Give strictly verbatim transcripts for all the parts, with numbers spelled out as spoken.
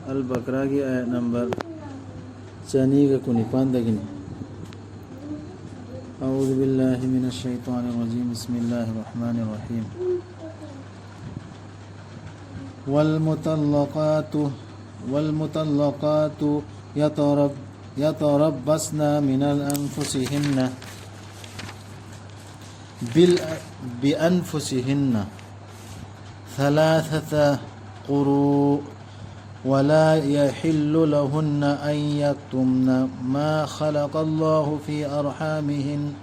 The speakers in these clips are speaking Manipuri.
ꯑꯜ ꯕꯀꯔꯥꯒꯤ ꯑꯥꯌꯠ ꯅꯝꯕꯔ ꯆꯅꯤꯒ ꯀꯨꯟꯅꯤꯄꯥꯟꯗꯒꯤꯅꯤ꯫ أعوذ بالله من الشيطان الرجيم. بسم الله الرحمن الرحيم. والمطلقات والمطلقات يترب يتربصن من الأنفسهن بال بأنفسهن ثلاثة قروء ولا يحل لهن أن يكتمن ما خلق الله في أرحامهن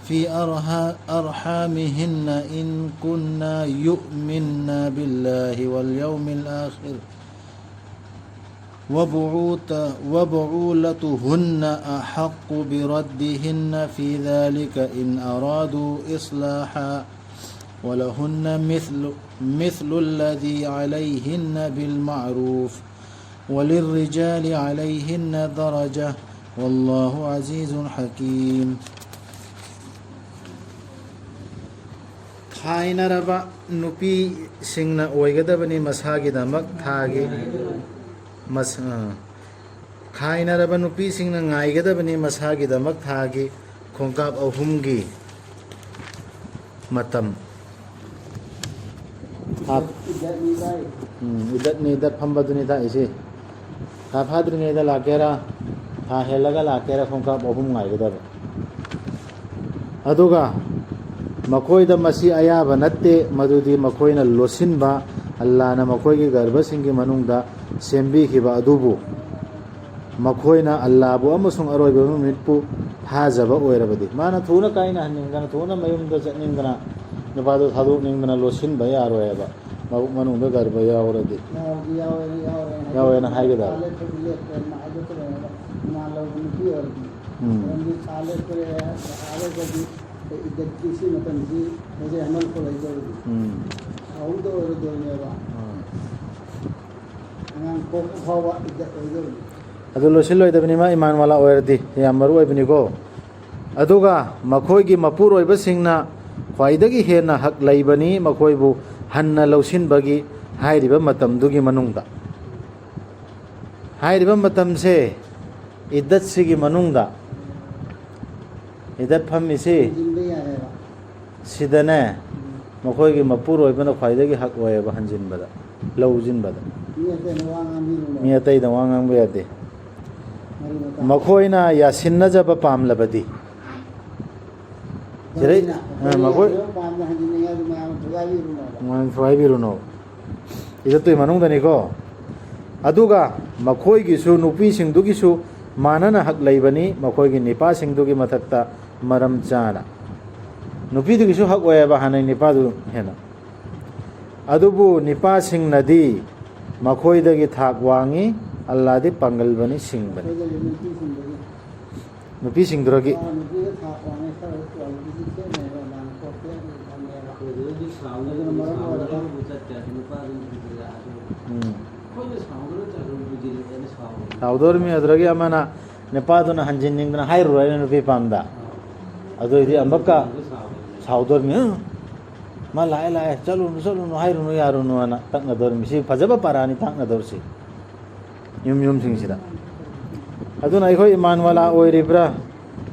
في أرحا- أرحامهن إن كن يؤمن بالله واليوم الآخر وبعوت- وبعولتهن أحق بردهن في ذلك إن أرادوا إصلاحا ولهن مثل مثل الذي عليهن بالمعروف وللرجال عليهن درجة والله عزيز حكيم. ꯈꯥꯏꯅꯔꯕ ꯅꯨꯄꯤꯁꯤꯡꯅ ꯑꯣꯏꯒꯗꯕꯅꯤ ꯃꯁꯥꯒꯤꯗꯃꯛ ꯊꯥꯒꯤ ꯃꯁ- ꯑ, ꯈꯥꯏꯅꯔꯕ ꯅꯨꯄꯤꯁꯤꯡꯅ ꯉꯥꯏꯒꯗꯕꯅꯤ ꯃꯁꯥꯒꯤꯗꯃꯛ ꯊꯥꯒꯤ ꯈꯣꯡꯀꯥꯞ ꯑꯍꯨꯝꯒꯤ ꯃꯇꯝ꯫ ꯊꯥ- ꯏꯗꯠꯅꯤ ꯚꯥꯏ꯫ ꯎꯝ, ꯏꯗꯠꯅꯤ, ꯏꯗꯠ ꯐꯝꯕꯗꯨꯅꯤ ꯇꯥꯛꯏꯁꯦ꯫ ꯊꯥ ꯐꯥꯗ꯭ꯔꯤꯉꯩꯗ ꯂꯥꯛꯀꯦꯔꯥ, ꯊꯥ ꯍꯦꯜꯂꯒ ꯂꯥꯛꯀꯦꯔꯥ, ꯈꯣꯡꯀꯥꯞ ꯑꯍꯨꯝ ꯉꯥꯏꯒꯗꯕ꯫ ꯑꯗꯨꯒ ꯃꯈꯣꯏꯗ ꯃꯁꯤ ꯑꯌꯥꯕ ꯅꯠꯇꯦ, ꯃꯗꯨꯗꯤ ꯃꯈꯣꯏꯅ ꯂꯣꯠꯁꯤꯟꯕ, ꯑꯜꯂꯥꯅ ꯃꯈꯣꯏꯒꯤ ꯒꯔꯚꯁꯤꯡꯒꯤ ꯃꯅꯨꯡꯗ ꯁꯦꯝꯕꯤꯈꯤꯕ ꯑꯗꯨꯕꯨ ꯃꯈꯣꯏꯅ ꯑꯜꯂꯥꯕꯨ ꯑꯃꯁꯨꯡ ꯑꯔꯣꯏꯕ ꯅꯨꯃꯤꯠꯄꯨ ꯊꯥꯖꯕ ꯑꯣꯏꯔꯕꯗꯤ꯫ ꯃꯥꯅ ꯊꯨꯅ ꯀꯥꯏꯅꯍꯟꯅꯤꯡꯗꯅ, ꯊꯨꯅ ꯃꯌꯨꯝꯗ ꯆꯠꯅꯤꯡꯗꯅ, ꯅꯨꯄꯥꯗꯣ ꯊꯥꯗꯣꯛꯅꯤꯡꯗꯅ ꯂꯣꯠꯁꯤꯟꯕ ꯌꯥꯔꯣꯏ ꯍꯥꯏꯕ, ꯃꯕꯨꯛ ꯃꯅꯨꯡꯗ ꯒꯔꯚ ꯌꯥꯎꯔꯗꯤ꯫ ꯌꯥꯎꯗꯤ ꯌꯥꯎꯔꯦ, ꯌꯥꯎꯔꯦ ꯍꯥꯏꯗꯤ ꯌꯥꯎꯔꯦꯅ ꯍꯥꯏꯒꯗꯕ꯫ ꯊꯥ ꯂꯦꯞꯄꯗꯤ ꯂꯦꯞꯄꯦ, ꯍꯥꯏꯗꯣꯛꯀꯗꯕꯅꯦꯕ꯫ ꯏꯃꯥ ꯂꯧꯕ ꯅꯨꯄꯤ ꯑꯣꯏꯔꯗꯤ꯫ ꯎꯝ꯫ ꯃꯔꯝꯗꯤ ꯊꯥ ꯂꯦꯞꯄꯔꯦ ꯍꯥꯏꯔꯒꯗꯤ ꯏꯗꯠꯀꯤ ꯁꯤ ꯃꯇꯝꯁꯤ ꯍꯧꯖꯤꯛ ꯑꯃꯜ ꯈꯣꯠꯂꯛꯏꯗꯧꯔꯤꯗꯤ꯫ ꯎꯝ꯫ ꯁꯥꯍꯧꯗ ꯑꯣꯏꯔꯗꯣꯏꯅꯦꯕ꯫ ꯎꯝ꯫ ꯑꯉꯥꯡ ꯄꯣꯛꯄ ꯐꯥꯎꯕ ꯏꯗꯠ ꯑꯣꯏꯗꯧꯔꯤꯅꯤ꯫ ꯑꯗꯨ ꯂꯣꯏꯁꯤꯜꯂꯣꯏꯗꯕꯅꯤ, ꯃꯥ ꯏꯃꯥꯟ ꯋꯥꯂꯥ ꯑꯣꯏꯔꯗꯤ ꯌꯥꯝ ꯃꯔꯨ ꯑꯣꯏꯕꯅꯤꯀꯣ꯫ ꯑꯗꯨꯒ ꯃꯈꯣꯏꯒꯤ ꯃꯄꯨꯔꯣꯏꯕꯁꯤꯡꯅ ꯈ꯭ꯋꯥꯏꯗꯒꯤ ꯍꯦꯟꯅ ꯍꯛ ꯂꯩꯕꯅꯤ ꯃꯈꯣꯏꯕꯨ ꯍꯟꯅ ꯂꯧꯁꯤꯟꯕꯒꯤ ꯍꯥꯏꯔꯤꯕ ꯃꯇꯝꯗꯨꯒꯤ ꯃꯅꯨꯡꯗ꯫ ꯍꯥꯏꯔꯤꯕ ꯃꯇꯝꯁꯦ, ꯏꯗꯠꯁꯤꯒꯤ ꯃꯅꯨꯡꯗ, ꯏꯗꯠ ꯐꯝꯃꯤꯁꯤ, ꯍꯟꯖꯤꯟꯕ ꯌꯥꯔꯦꯕ꯫ ꯁꯤꯗꯅꯦ, ꯎꯝ꯫ ꯃꯈꯣꯏꯒꯤ ꯃꯄꯨꯔꯣꯏꯕꯅ ꯈ꯭ꯋꯥꯏꯗꯒꯤ ꯍꯛ ꯑꯣꯏꯌꯦꯕ ꯍꯟꯖꯤꯟꯕꯗ, ꯂꯧꯁꯤꯟꯕꯗ꯫ ꯃꯤ ꯑꯇꯩꯅ ꯋꯥ ꯉꯥꯡꯕꯤꯔꯨꯅꯨ꯫ ꯃꯤ ꯑꯇꯩꯗ ꯋꯥ ꯉꯥꯡꯕ ꯌꯥꯗꯦ꯫ ꯃꯔꯤ ꯃꯇꯥ꯫ ꯃꯈꯣꯏꯅ ꯌꯥꯁꯤꯟꯅꯖꯕ ꯄꯥꯝꯂꯕꯗꯤ, ꯁꯤꯗꯩ, ꯃꯔꯤꯅ, ꯑ, ꯃꯈꯣꯏ ꯃꯌꯥꯝ ꯄꯥꯝꯅ ꯍꯟꯖꯤꯟꯅꯤꯡꯉꯥꯏ ꯑꯗꯨ ꯃꯌꯥꯝ ꯊꯨꯒꯥꯏꯕꯤꯔꯨꯅꯣꯕ꯫ ꯃꯌꯥꯝ ꯊꯨꯒꯥꯏꯕꯤꯔꯨꯅꯣ꯫ ꯏꯗꯠꯇꯨꯒꯤ ꯃꯅꯨꯡꯗꯅꯤꯀꯣ꯫ ꯑꯗꯨꯒ ꯃꯈꯣꯏꯒꯤꯁꯨ, ꯅꯨꯄꯤꯁꯤꯡꯗꯨꯒꯤꯁꯨ ꯃꯥꯟꯅꯅ ꯍꯛ ꯂꯩꯕꯅꯤ, ꯃꯈꯣꯏꯒꯤ ꯅꯤꯄꯥꯁꯤꯡꯗꯨꯒꯤ ꯃꯊꯛꯇ ꯃꯔꯝ ꯆꯥꯅ꯫ ꯅꯨꯄꯤꯗꯨꯒꯤꯁꯨ ꯍꯛ ꯑꯣꯏꯌꯦꯕ ꯍꯥꯟꯅꯩ ꯅꯤꯄꯥꯗꯨ ꯍꯦꯟꯅ꯫ ꯑꯗꯨꯕꯨ ꯅꯤꯄꯥꯁꯤꯡꯅꯗꯤ ꯃꯈꯣꯏꯗꯒꯤ ꯊꯥꯛ ꯋꯥꯡꯉꯤ, ꯑꯜꯂꯥꯗꯤ ꯄꯥꯡꯒꯜꯕꯅꯤ, ꯁꯤꯡꯕꯅꯤ꯫ ꯑꯩꯈꯣꯏꯗꯒꯤ ꯅꯨꯄꯤꯁꯤꯡꯗꯒꯤ꯫ ꯅꯨꯄꯤꯁꯤꯡꯗꯨꯗꯒꯤ꯫ ꯑꯥ, ꯅꯨꯄꯤꯗ ꯊꯥꯛ ꯋꯥꯡꯉꯦ, ꯈꯔ ꯀ꯭ꯋꯥꯂꯤꯇꯤꯁꯤ ꯈꯦꯠꯅꯩꯕ, ꯃꯥꯅ ꯄꯣꯠꯇꯦ ꯊꯝꯃꯦꯕ꯫ ꯑꯩꯈꯣꯏꯗꯗꯤ ꯁꯥꯎꯅꯗꯅ ꯑꯗꯨꯅ ꯃꯔꯝ ꯑꯣꯏꯔꯒ ꯁꯥꯎꯅꯗꯅꯕꯨ ꯆꯠꯇꯦ, ꯑꯗꯨ ꯅꯨꯄꯥꯗꯨꯅ ꯄꯨꯁꯤꯜꯂꯛꯑꯦ, ꯑꯗꯨ ꯎꯝ꯫ ꯑꯩꯈꯣꯏꯅ ꯁꯥꯎꯗꯅ ꯆꯠꯂꯨ ꯄꯨꯁꯤꯜꯂꯛꯑꯦꯅ ꯁꯥꯎꯔꯦ꯫ ꯁꯥꯎꯗꯣꯔꯤꯃꯤ꯫ ꯑꯗꯨꯗꯒꯤ ꯑꯃꯅ ꯅꯨꯄꯥꯗꯨꯅ ꯍꯟꯖꯤꯟꯅꯤꯡꯗꯅ ꯍꯥꯏꯔꯨꯔꯣꯏꯅ ꯅꯨꯄꯤ ꯄꯥꯝꯗ꯫ ꯑꯥ꯫ ꯑꯗꯨꯑꯣꯏꯗꯤ ꯑꯃꯨꯛꯀ ꯁꯥꯎꯔꯦ꯫ ꯁꯥꯎꯗꯣꯔꯤꯃꯤ꯫ "ꯍꯨꯝ, ꯃꯥ ꯂꯥꯛꯑꯦ, ꯂꯥꯛꯑꯦ, ꯆꯠꯂꯨꯅꯨ, ꯆꯠꯂꯨꯅꯨ, ꯍꯥꯏꯔꯨꯅꯨ, ꯌꯥꯔꯨꯅꯨ" ꯍꯥꯏꯅ ꯇꯛꯅꯗꯣꯔꯤꯃꯤ꯫ ꯁꯤ ꯐꯖꯕ ꯄꯥꯔꯥꯅꯤ ꯇꯥꯛꯅꯗꯧꯔꯤꯁꯤ꯫ ꯌꯨꯝ ꯌꯨꯝꯁꯤꯡꯁꯤꯗ꯫ ꯑꯗꯨꯅ ꯑꯩꯈꯣꯏ ꯏꯃꯥꯟ ꯋꯥꯂꯥ ꯑꯣꯏꯔꯤꯕ꯭ꯔꯥ,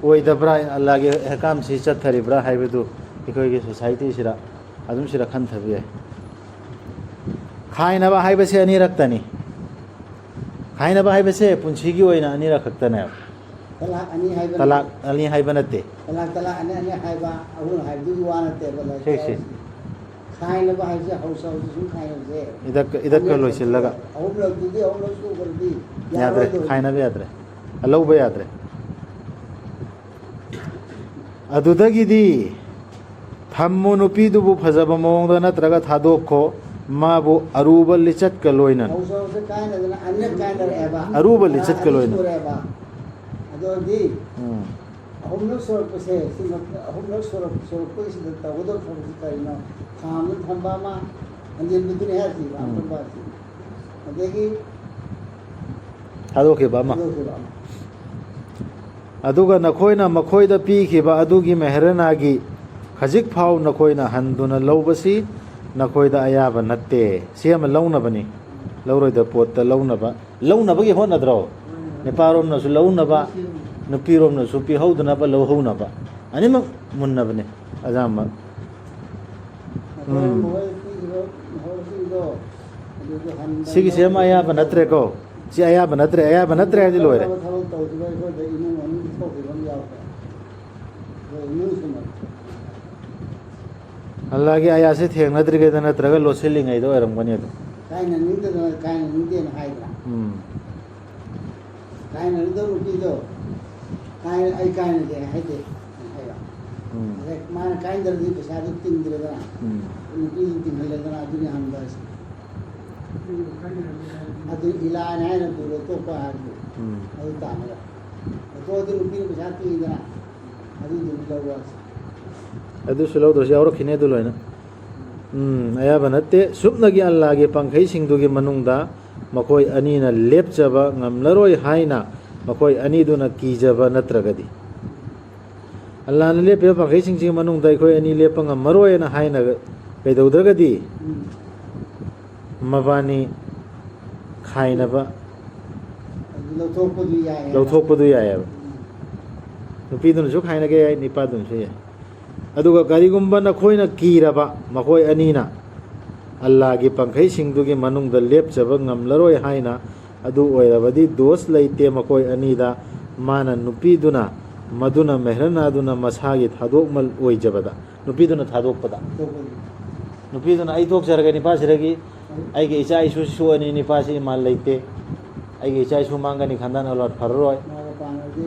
ꯑꯣꯏꯗꯕ꯭ꯔꯥ, ꯑꯜꯂꯥꯒꯤ ꯑꯍꯀꯥꯝꯁꯤ ꯆꯠꯊꯔꯤꯕ꯭ꯔꯥ ꯍꯥꯏꯕꯗꯨ ꯑꯩꯈꯣꯏꯒꯤ ꯁꯣꯁꯥꯏꯇꯤꯁꯤꯗ ꯑꯗꯨꯝ ꯁꯤꯗ ꯈꯟꯊꯕ ꯌꯥꯏ꯫ ꯈꯥꯏꯅꯕ ꯍꯥꯏꯕꯁꯤ ꯑꯅꯤꯔꯛꯇꯅꯤ꯫ ꯈꯥꯏꯅꯕ ꯍꯥꯏꯕꯁꯦ ꯄꯨꯟꯁꯤꯒꯤ ꯑꯣꯏꯅ ꯑꯅꯤꯔꯛ ꯈꯛꯇꯅꯦꯕ꯫ ꯇꯂꯥꯛ ꯑꯅꯤ ꯍꯥꯏꯕ ꯇꯂꯥꯛ ꯅꯠꯇꯦ꯫ ꯑꯅꯤ ꯍꯥꯏꯕ ꯅꯠꯇꯦ꯫ ꯇꯂꯥꯛ, ꯇꯂꯥꯛ ꯑꯅꯤ, ꯑꯅꯤ ꯍꯥꯏꯕ, ꯑꯍꯨꯝ ꯍꯥꯏꯕꯗꯨꯒꯤ ꯋꯥ ꯅꯠꯇꯦꯕ ꯂꯥꯏꯔꯤꯛꯇ ꯁꯤ, ꯁꯤ꯫ ꯍꯥꯏꯔꯤꯁꯤ꯫ ꯈꯥꯏꯅꯕ ꯍꯥꯏꯁꯦ ꯍꯧꯁ ꯍꯧꯁ ꯁꯨꯝ ꯈꯥꯏꯅꯕꯁꯦ꯫ ꯏꯗꯛꯀ, ꯏꯗꯛꯀ ꯑꯅꯤꯔꯛ ꯂꯣꯏꯁꯤꯜꯂꯒ꯫ ꯑꯍꯨꯝꯂꯛꯇꯨꯗꯤ, ꯑꯍꯨꯝꯂꯛ ꯁꯨꯈ꯭ꯔꯗꯤ ꯌꯥꯗ꯭ꯔꯦ, ꯌꯥꯔꯣꯏꯗꯧꯔꯤ꯫ ꯈꯥꯏꯅꯕ ꯌꯥꯗ꯭ꯔꯦ꯫ ꯑ, ꯂꯧꯕ ꯌꯥꯗ꯭ꯔꯦ꯫ ꯑꯗꯨꯗꯒꯤꯗꯤ ꯊꯝꯃꯣ ꯅꯨꯄꯤꯗꯨꯕꯨ ꯐꯖꯕ ꯃꯑꯣꯡꯗ, ꯅꯠꯇ꯭ꯔꯒ ꯊꯥꯗꯣꯛꯈꯣ ꯃꯥꯕꯨ ꯑꯔꯨꯕ ꯂꯤꯆꯠꯀ ꯂꯣꯏꯅꯅ꯫ ꯍꯧꯁ ꯍꯧꯁ ꯀꯥꯏꯅꯗꯅ ꯑꯅꯤꯔꯛ ꯀꯥꯏꯅꯔꯛꯑꯦꯕ꯫ ꯑꯔꯨꯕ ꯂꯤꯆꯠꯀ ꯑꯅꯤ ꯂꯣꯏꯅꯅ꯫ ꯁꯨꯔꯦꯕ꯫ ꯑꯗꯨ ꯑꯣꯏꯔꯗꯤ ꯎꯝ꯫ ꯑꯍꯨꯝꯂꯛ ꯁꯨꯔꯛꯄꯁꯦ, ꯁꯤ ꯑꯍꯨꯝꯂꯛ ꯁꯨꯔꯛ-, ꯁꯨꯔꯛꯄꯒꯤꯁꯤꯗ ꯇꯧꯒꯗꯕ ꯊꯕꯛꯁꯤ ꯀꯔꯤꯅꯣ? ꯊꯥ ꯑꯃꯗ ꯊꯝꯕ ꯑꯃ, ꯍꯟꯖꯤꯟꯕꯗꯨꯅꯤ ꯍꯥꯏꯔꯤꯁꯤ, ꯎꯝ꯫ ꯊꯝꯕ ꯍꯥꯏꯁꯤ꯫ ꯑꯗꯒꯤ ꯊꯥꯗꯣꯛꯈꯤꯕ ꯑꯃ꯫ ꯊꯥꯗꯣꯛꯈꯤꯕ ꯑꯃ꯫ ꯑꯗꯨꯒ ꯅꯈꯣꯏꯅ ꯃꯈꯣꯏꯗ ꯄꯤꯈꯤꯕ ꯑꯗꯨꯒꯤ ꯃꯦꯍꯔꯅꯥꯒꯤ ꯈꯖꯤꯛ ꯐꯥꯎ ꯅꯈꯣꯏꯅ ꯍꯟꯗꯨꯅ ꯂꯧꯕꯁꯤ ꯅꯈꯣꯏꯗ ꯑꯌꯥꯕ ꯅꯠꯇꯦ꯫ ꯁꯤ ꯑꯃ ꯂꯧꯅꯕꯅꯤ꯫ ꯂꯧꯔꯣꯏꯗꯕ ꯄꯣꯠꯇ ꯂꯧꯅꯕ, ꯂꯧꯅꯕꯒꯤ ꯍꯣꯠꯅꯗ꯭ꯔꯣ? ꯅꯨꯄꯥꯔꯣꯝꯅꯁꯨ ꯂꯧꯅꯕ, ꯅꯨꯄꯤꯔꯣꯝꯅꯁꯨ ꯄꯤꯍꯧꯗꯅꯕ, ꯂꯧꯍꯧꯅꯕ, ꯑꯅꯤꯃꯛ ꯃꯨꯟꯅꯕꯅꯦ ꯑꯌꯥꯝꯕ꯫ ꯎꯝ꯫ ꯁꯤꯒꯤꯁꯦ ꯑꯃ ꯑꯌꯥꯕ ꯅꯠꯇ꯭ꯔꯦꯀꯣ꯫ ꯁꯤ ꯑꯌꯥꯕ ꯅꯠꯇ꯭ꯔꯦ, ꯑꯌꯥꯕ ꯅꯠꯇ꯭ꯔꯦ ꯍꯥꯏꯗꯤ ꯂꯣꯏꯔꯦ꯫ ꯑꯜꯂꯥꯒꯤ ꯑꯌꯥꯁꯦ ꯊꯦꯡꯅꯗ꯭ꯔꯤꯉꯩꯗ ꯅꯠꯇ꯭ꯔꯒ ꯂꯣꯠꯁꯤꯜꯂꯤꯉꯩꯗ ꯑꯣꯏꯔꯝꯒꯅꯤ ꯑꯗꯣ꯫ ꯀꯥꯏꯅꯅꯤꯡꯗꯗꯅ ꯀꯥꯏꯅꯅꯤꯡꯗꯦꯅ ꯍꯥꯏꯗ꯭ꯔꯥ? ꯎꯝ꯫ ꯀꯥꯏꯅꯔꯗꯧ ꯅꯨꯄꯤꯗꯣ, "ꯀꯥꯏ-, ꯑꯩ ꯀꯥꯏꯅꯒꯦ ꯍꯥꯏꯗꯦ" ꯍꯥꯏꯕ꯫ ꯎꯝ꯫ ꯑꯗ ꯃꯥꯅ ꯀꯥꯏꯅꯗ꯭ꯔꯗꯤ ꯄꯩꯁꯥꯗꯨ ꯇꯤꯡꯗ꯭ꯔꯦꯗꯅ꯫ ꯎꯝ꯫ ꯅꯨꯄꯤꯗꯨ ꯇꯤꯡꯍꯜꯂꯦꯗꯅ, ꯑꯗꯨꯅꯤ ꯍꯟꯕ ꯍꯥꯏꯁꯦ꯫ ꯑꯗꯨ ꯏꯂꯥꯏꯅ ꯍꯥꯏꯅ ꯄꯨꯔꯣ ꯇꯣꯛꯄ ꯍꯥꯏꯕꯗꯨ꯫ ꯎꯝ꯫ ꯑꯗꯨ ꯇꯥꯅꯕ꯫ ꯂꯧꯊꯣꯛꯑꯗꯤ ꯅꯨꯄꯤꯅ ꯄꯩꯁꯥ ꯇꯤꯡꯉꯤꯗꯅ꯫ ꯑꯗꯨꯗꯨꯅꯤ ꯂꯧꯕ ꯍꯥꯏꯁꯦ꯫ ꯑꯗꯨꯁꯨ ꯂꯧꯗ꯭ꯔꯁꯨ ꯌꯥꯎꯔꯛꯈꯤꯅꯤ ꯑꯗꯨ ꯂꯣꯏꯅ꯫ ꯎꯝ, ꯑꯌꯥꯕ ꯅꯠꯇꯦ꯫ ꯁꯨꯞꯅꯒꯤ ꯑꯜꯂꯥꯒꯤ ꯄꯥꯡꯈꯩꯁꯤꯡꯗꯨꯒꯤ ꯃꯅꯨꯡꯗ ꯃꯈꯣꯏ ꯑꯅꯤꯅ ꯂꯦꯞꯆꯕ ꯉꯝꯂꯔꯣꯏ ꯍꯥꯏꯅ ꯃꯈꯣꯏ ꯑꯅꯤꯗꯨꯅ ꯀꯤꯖꯕ ꯅꯠꯇ꯭ꯔꯒꯗꯤ꯫ ꯑꯜꯂꯥꯅ ꯂꯦꯞꯄꯤꯕ ꯄꯥꯡꯈꯩꯁꯤꯡꯁꯤꯒꯤ ꯃꯅꯨꯡꯗ ꯑꯩꯈꯣꯏ ꯑꯅꯤ ꯂꯦꯞꯄ ꯉꯝꯃꯔꯣꯏꯅ ꯍꯥꯏꯅ ꯀꯩꯗꯧꯗ꯭ꯔꯒꯗꯤ ꯎꯝ꯫ ꯃꯕꯥꯅꯤ ꯈꯥꯏꯅꯕ ꯑꯗꯨ ꯂꯧꯊꯣꯛꯄꯗꯨ ꯌꯥꯏ ꯍꯥꯏꯕ꯫ ꯂꯧꯊꯣꯛꯄꯗꯨ ꯌꯥꯏꯑꯕ꯫ ꯎꯝ꯫ ꯅꯨꯄꯤꯗꯨꯅꯁꯨ ꯈꯥꯏꯅꯒꯦ ꯌꯥꯏ, ꯅꯨꯄꯥꯗꯨꯅꯁꯨ ꯌꯥꯏ꯫ ꯑꯗꯨꯒ ꯀꯔꯤꯒꯨꯝꯕ ꯅꯈꯣꯏꯅ ꯀꯤꯔꯕ ꯃꯈꯣꯏ ꯑꯅꯤꯅ ꯑꯜꯂꯥꯒꯤ ꯄꯥꯡꯈꯩꯁꯤꯡꯗꯨꯒꯤ ꯃꯅꯨꯡꯗ ꯂꯦꯞꯆꯕ ꯉꯝꯂꯔꯣꯏ ꯍꯥꯏꯅ, ꯑꯗꯨ ꯑꯣꯏꯔꯕꯗꯤ ꯗꯣꯁ ꯂꯩꯇꯦ ꯃꯈꯣꯏ ꯑꯅꯤꯗ, ꯃꯥꯅ ꯅꯨꯄꯤꯗꯨꯅ, ꯃꯗꯨꯅ ꯃꯦꯍꯔꯅꯥꯗꯨꯅ ꯃꯁꯥꯒꯤ ꯊꯥꯗꯣꯛꯃꯜ ꯑꯣꯏꯖꯕꯗ, ꯅꯨꯄꯤꯗꯨꯅ ꯊꯥꯗꯣꯛꯄꯗ꯫ ꯅꯨꯄꯤꯗꯨꯅ, "ꯑꯩ ꯊꯣꯛꯆꯔꯒꯦ ꯅꯤꯄꯥꯁꯤꯗꯒꯤ, ꯑꯩꯒꯤ ꯏꯆꯥ ꯏꯁꯨ ꯁꯣꯛꯑꯅꯤ, ꯅꯤꯄꯥꯁꯤ ꯏꯃꯥꯟ ꯂꯩꯇꯦ, ꯑꯩꯒꯤ ꯏꯆꯥ ꯏꯁꯨ ꯃꯥꯡꯒꯅꯤ, ꯈꯟꯗꯥꯟ ꯑꯂꯥꯠ ꯐꯔꯔꯣꯏ,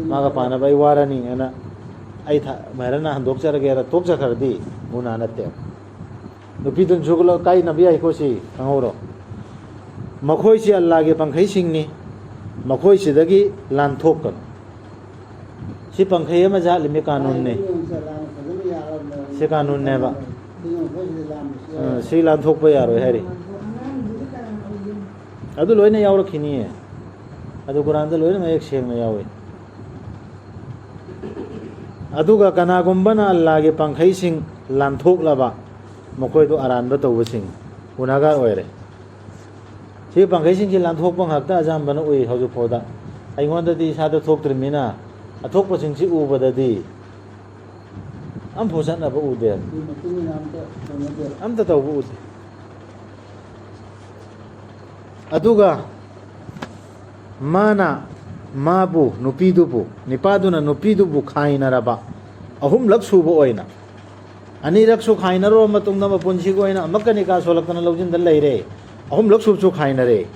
ꯃꯥꯒ ꯄꯥꯅꯕ ꯑꯩ ꯋꯥꯔꯅꯤ" ꯍꯥꯏꯅ ꯑꯩ ꯊ-, ꯃꯦꯍꯔꯅ ꯍꯟꯗꯣꯛꯆꯔꯒꯦꯅ ꯊꯣꯛꯆꯈ꯭ꯔꯗꯤ ꯒꯨꯅꯥ ꯅꯠꯇꯦ꯫ ꯅꯨꯄꯤꯗꯨꯅꯁꯨ ꯂꯣ-, ꯀꯥꯏꯅꯕ ꯌꯥꯏꯀꯣ, ꯁꯤ ꯈꯪꯍꯧꯔꯣ꯫ ꯃꯈꯣꯏꯁꯤ ꯑꯜꯂꯥꯒꯤ ꯄꯥꯡꯈꯩꯁꯤꯡꯅꯤ, ꯃꯈꯣꯏꯁꯤꯗꯒꯤ ꯂꯥꯟꯊꯣꯛꯀꯅꯨ꯫ ꯁꯤ ꯄꯥꯡꯈꯩ ꯑꯃ ꯖꯥꯠꯂꯤꯃꯤ ꯀꯥꯅꯨꯟꯅꯦ꯫ ꯁꯤ ꯀꯥꯅꯨꯟꯅꯦꯕ꯫ ꯑ, ꯁꯤ ꯂꯥꯟꯊꯣꯛꯄ ꯌꯥꯔꯣꯏ ꯍꯥꯏꯔꯤ꯫ ꯑꯗꯨ ꯂꯣꯏꯅ ꯌꯥꯎꯔꯛꯈꯤꯅꯤꯌꯦ꯫ ꯑꯗꯨ ꯀꯨꯔꯥꯟꯗ ꯂꯣꯏꯅ ꯃꯌꯦꯛ ꯁꯦꯡꯅ ꯌꯥꯎꯏ꯫ ꯑꯗꯨꯒ ꯀꯅꯥꯒꯨꯝꯕꯅ ꯑꯜꯂꯥꯒꯤ ꯄꯥꯡꯈꯩꯁꯤꯡ ꯂꯥꯟꯊꯣꯛꯂꯕ, ꯃꯈꯣꯏꯗꯨ ꯑꯔꯥꯟꯕ ꯇꯧꯕꯁꯤꯡ, ꯒꯨꯅꯥꯒꯥꯔ ꯑꯣꯏꯔꯦ꯫ ꯁꯤ ꯄꯥꯡꯒꯩꯁꯤꯡꯁꯤ ꯂꯥꯟꯊꯣꯛꯄ ꯉꯥꯛꯇ ꯑꯌꯥꯝꯕꯅ ꯎꯏ ꯍꯧꯖꯤꯛ ꯐꯥꯎꯗ꯫ ꯑꯩꯉꯣꯟꯗꯗꯤ ꯏꯁꯥꯗ ꯊꯣꯛꯇ꯭ꯔꯤꯕꯅꯤꯅ ꯑꯊꯣꯛꯄꯁꯤꯡꯁꯤ ꯎꯕꯗꯗꯤ ꯑꯝꯐꯥꯎ ꯆꯠꯅꯕ ꯎꯗꯦ꯫ ꯑꯗꯨꯒꯤ ꯃꯇꯨꯡ ꯏꯟꯅ ꯑꯝꯇ ꯇꯧꯅꯗꯦ꯫ ꯑꯝꯇ ꯇꯧꯕ ꯎꯗꯦ꯫ ꯑꯗꯨꯒ ꯃꯥꯅ ꯃꯥꯕꯨ, ꯅꯨꯄꯤꯗꯨꯕꯨ, ꯅꯤꯄꯥꯗꯨꯅ ꯅꯨꯄꯤꯗꯨꯕꯨ ꯈꯥꯏꯅꯔꯕ ꯑꯍꯨꯝꯂꯛ ꯁꯨꯕ ꯑꯣꯏꯅ, ꯑꯅꯤꯔꯛꯁꯨ ꯈꯥꯏꯅꯔꯨꯔꯕ ꯃꯇꯨꯡꯗ ꯃꯄꯨꯟꯁꯤꯒꯤ ꯑꯣꯏꯅ ꯑꯃꯨꯛꯀ ꯅꯤꯀꯥ ꯁꯣꯜꯂꯛꯇꯅ ꯂꯧꯁꯤꯟꯗ ꯂꯩꯔꯦ꯫ ꯑꯍꯨꯝꯂꯛ ꯁꯨꯕꯁꯨ ꯈꯥꯏꯅꯔꯦ꯫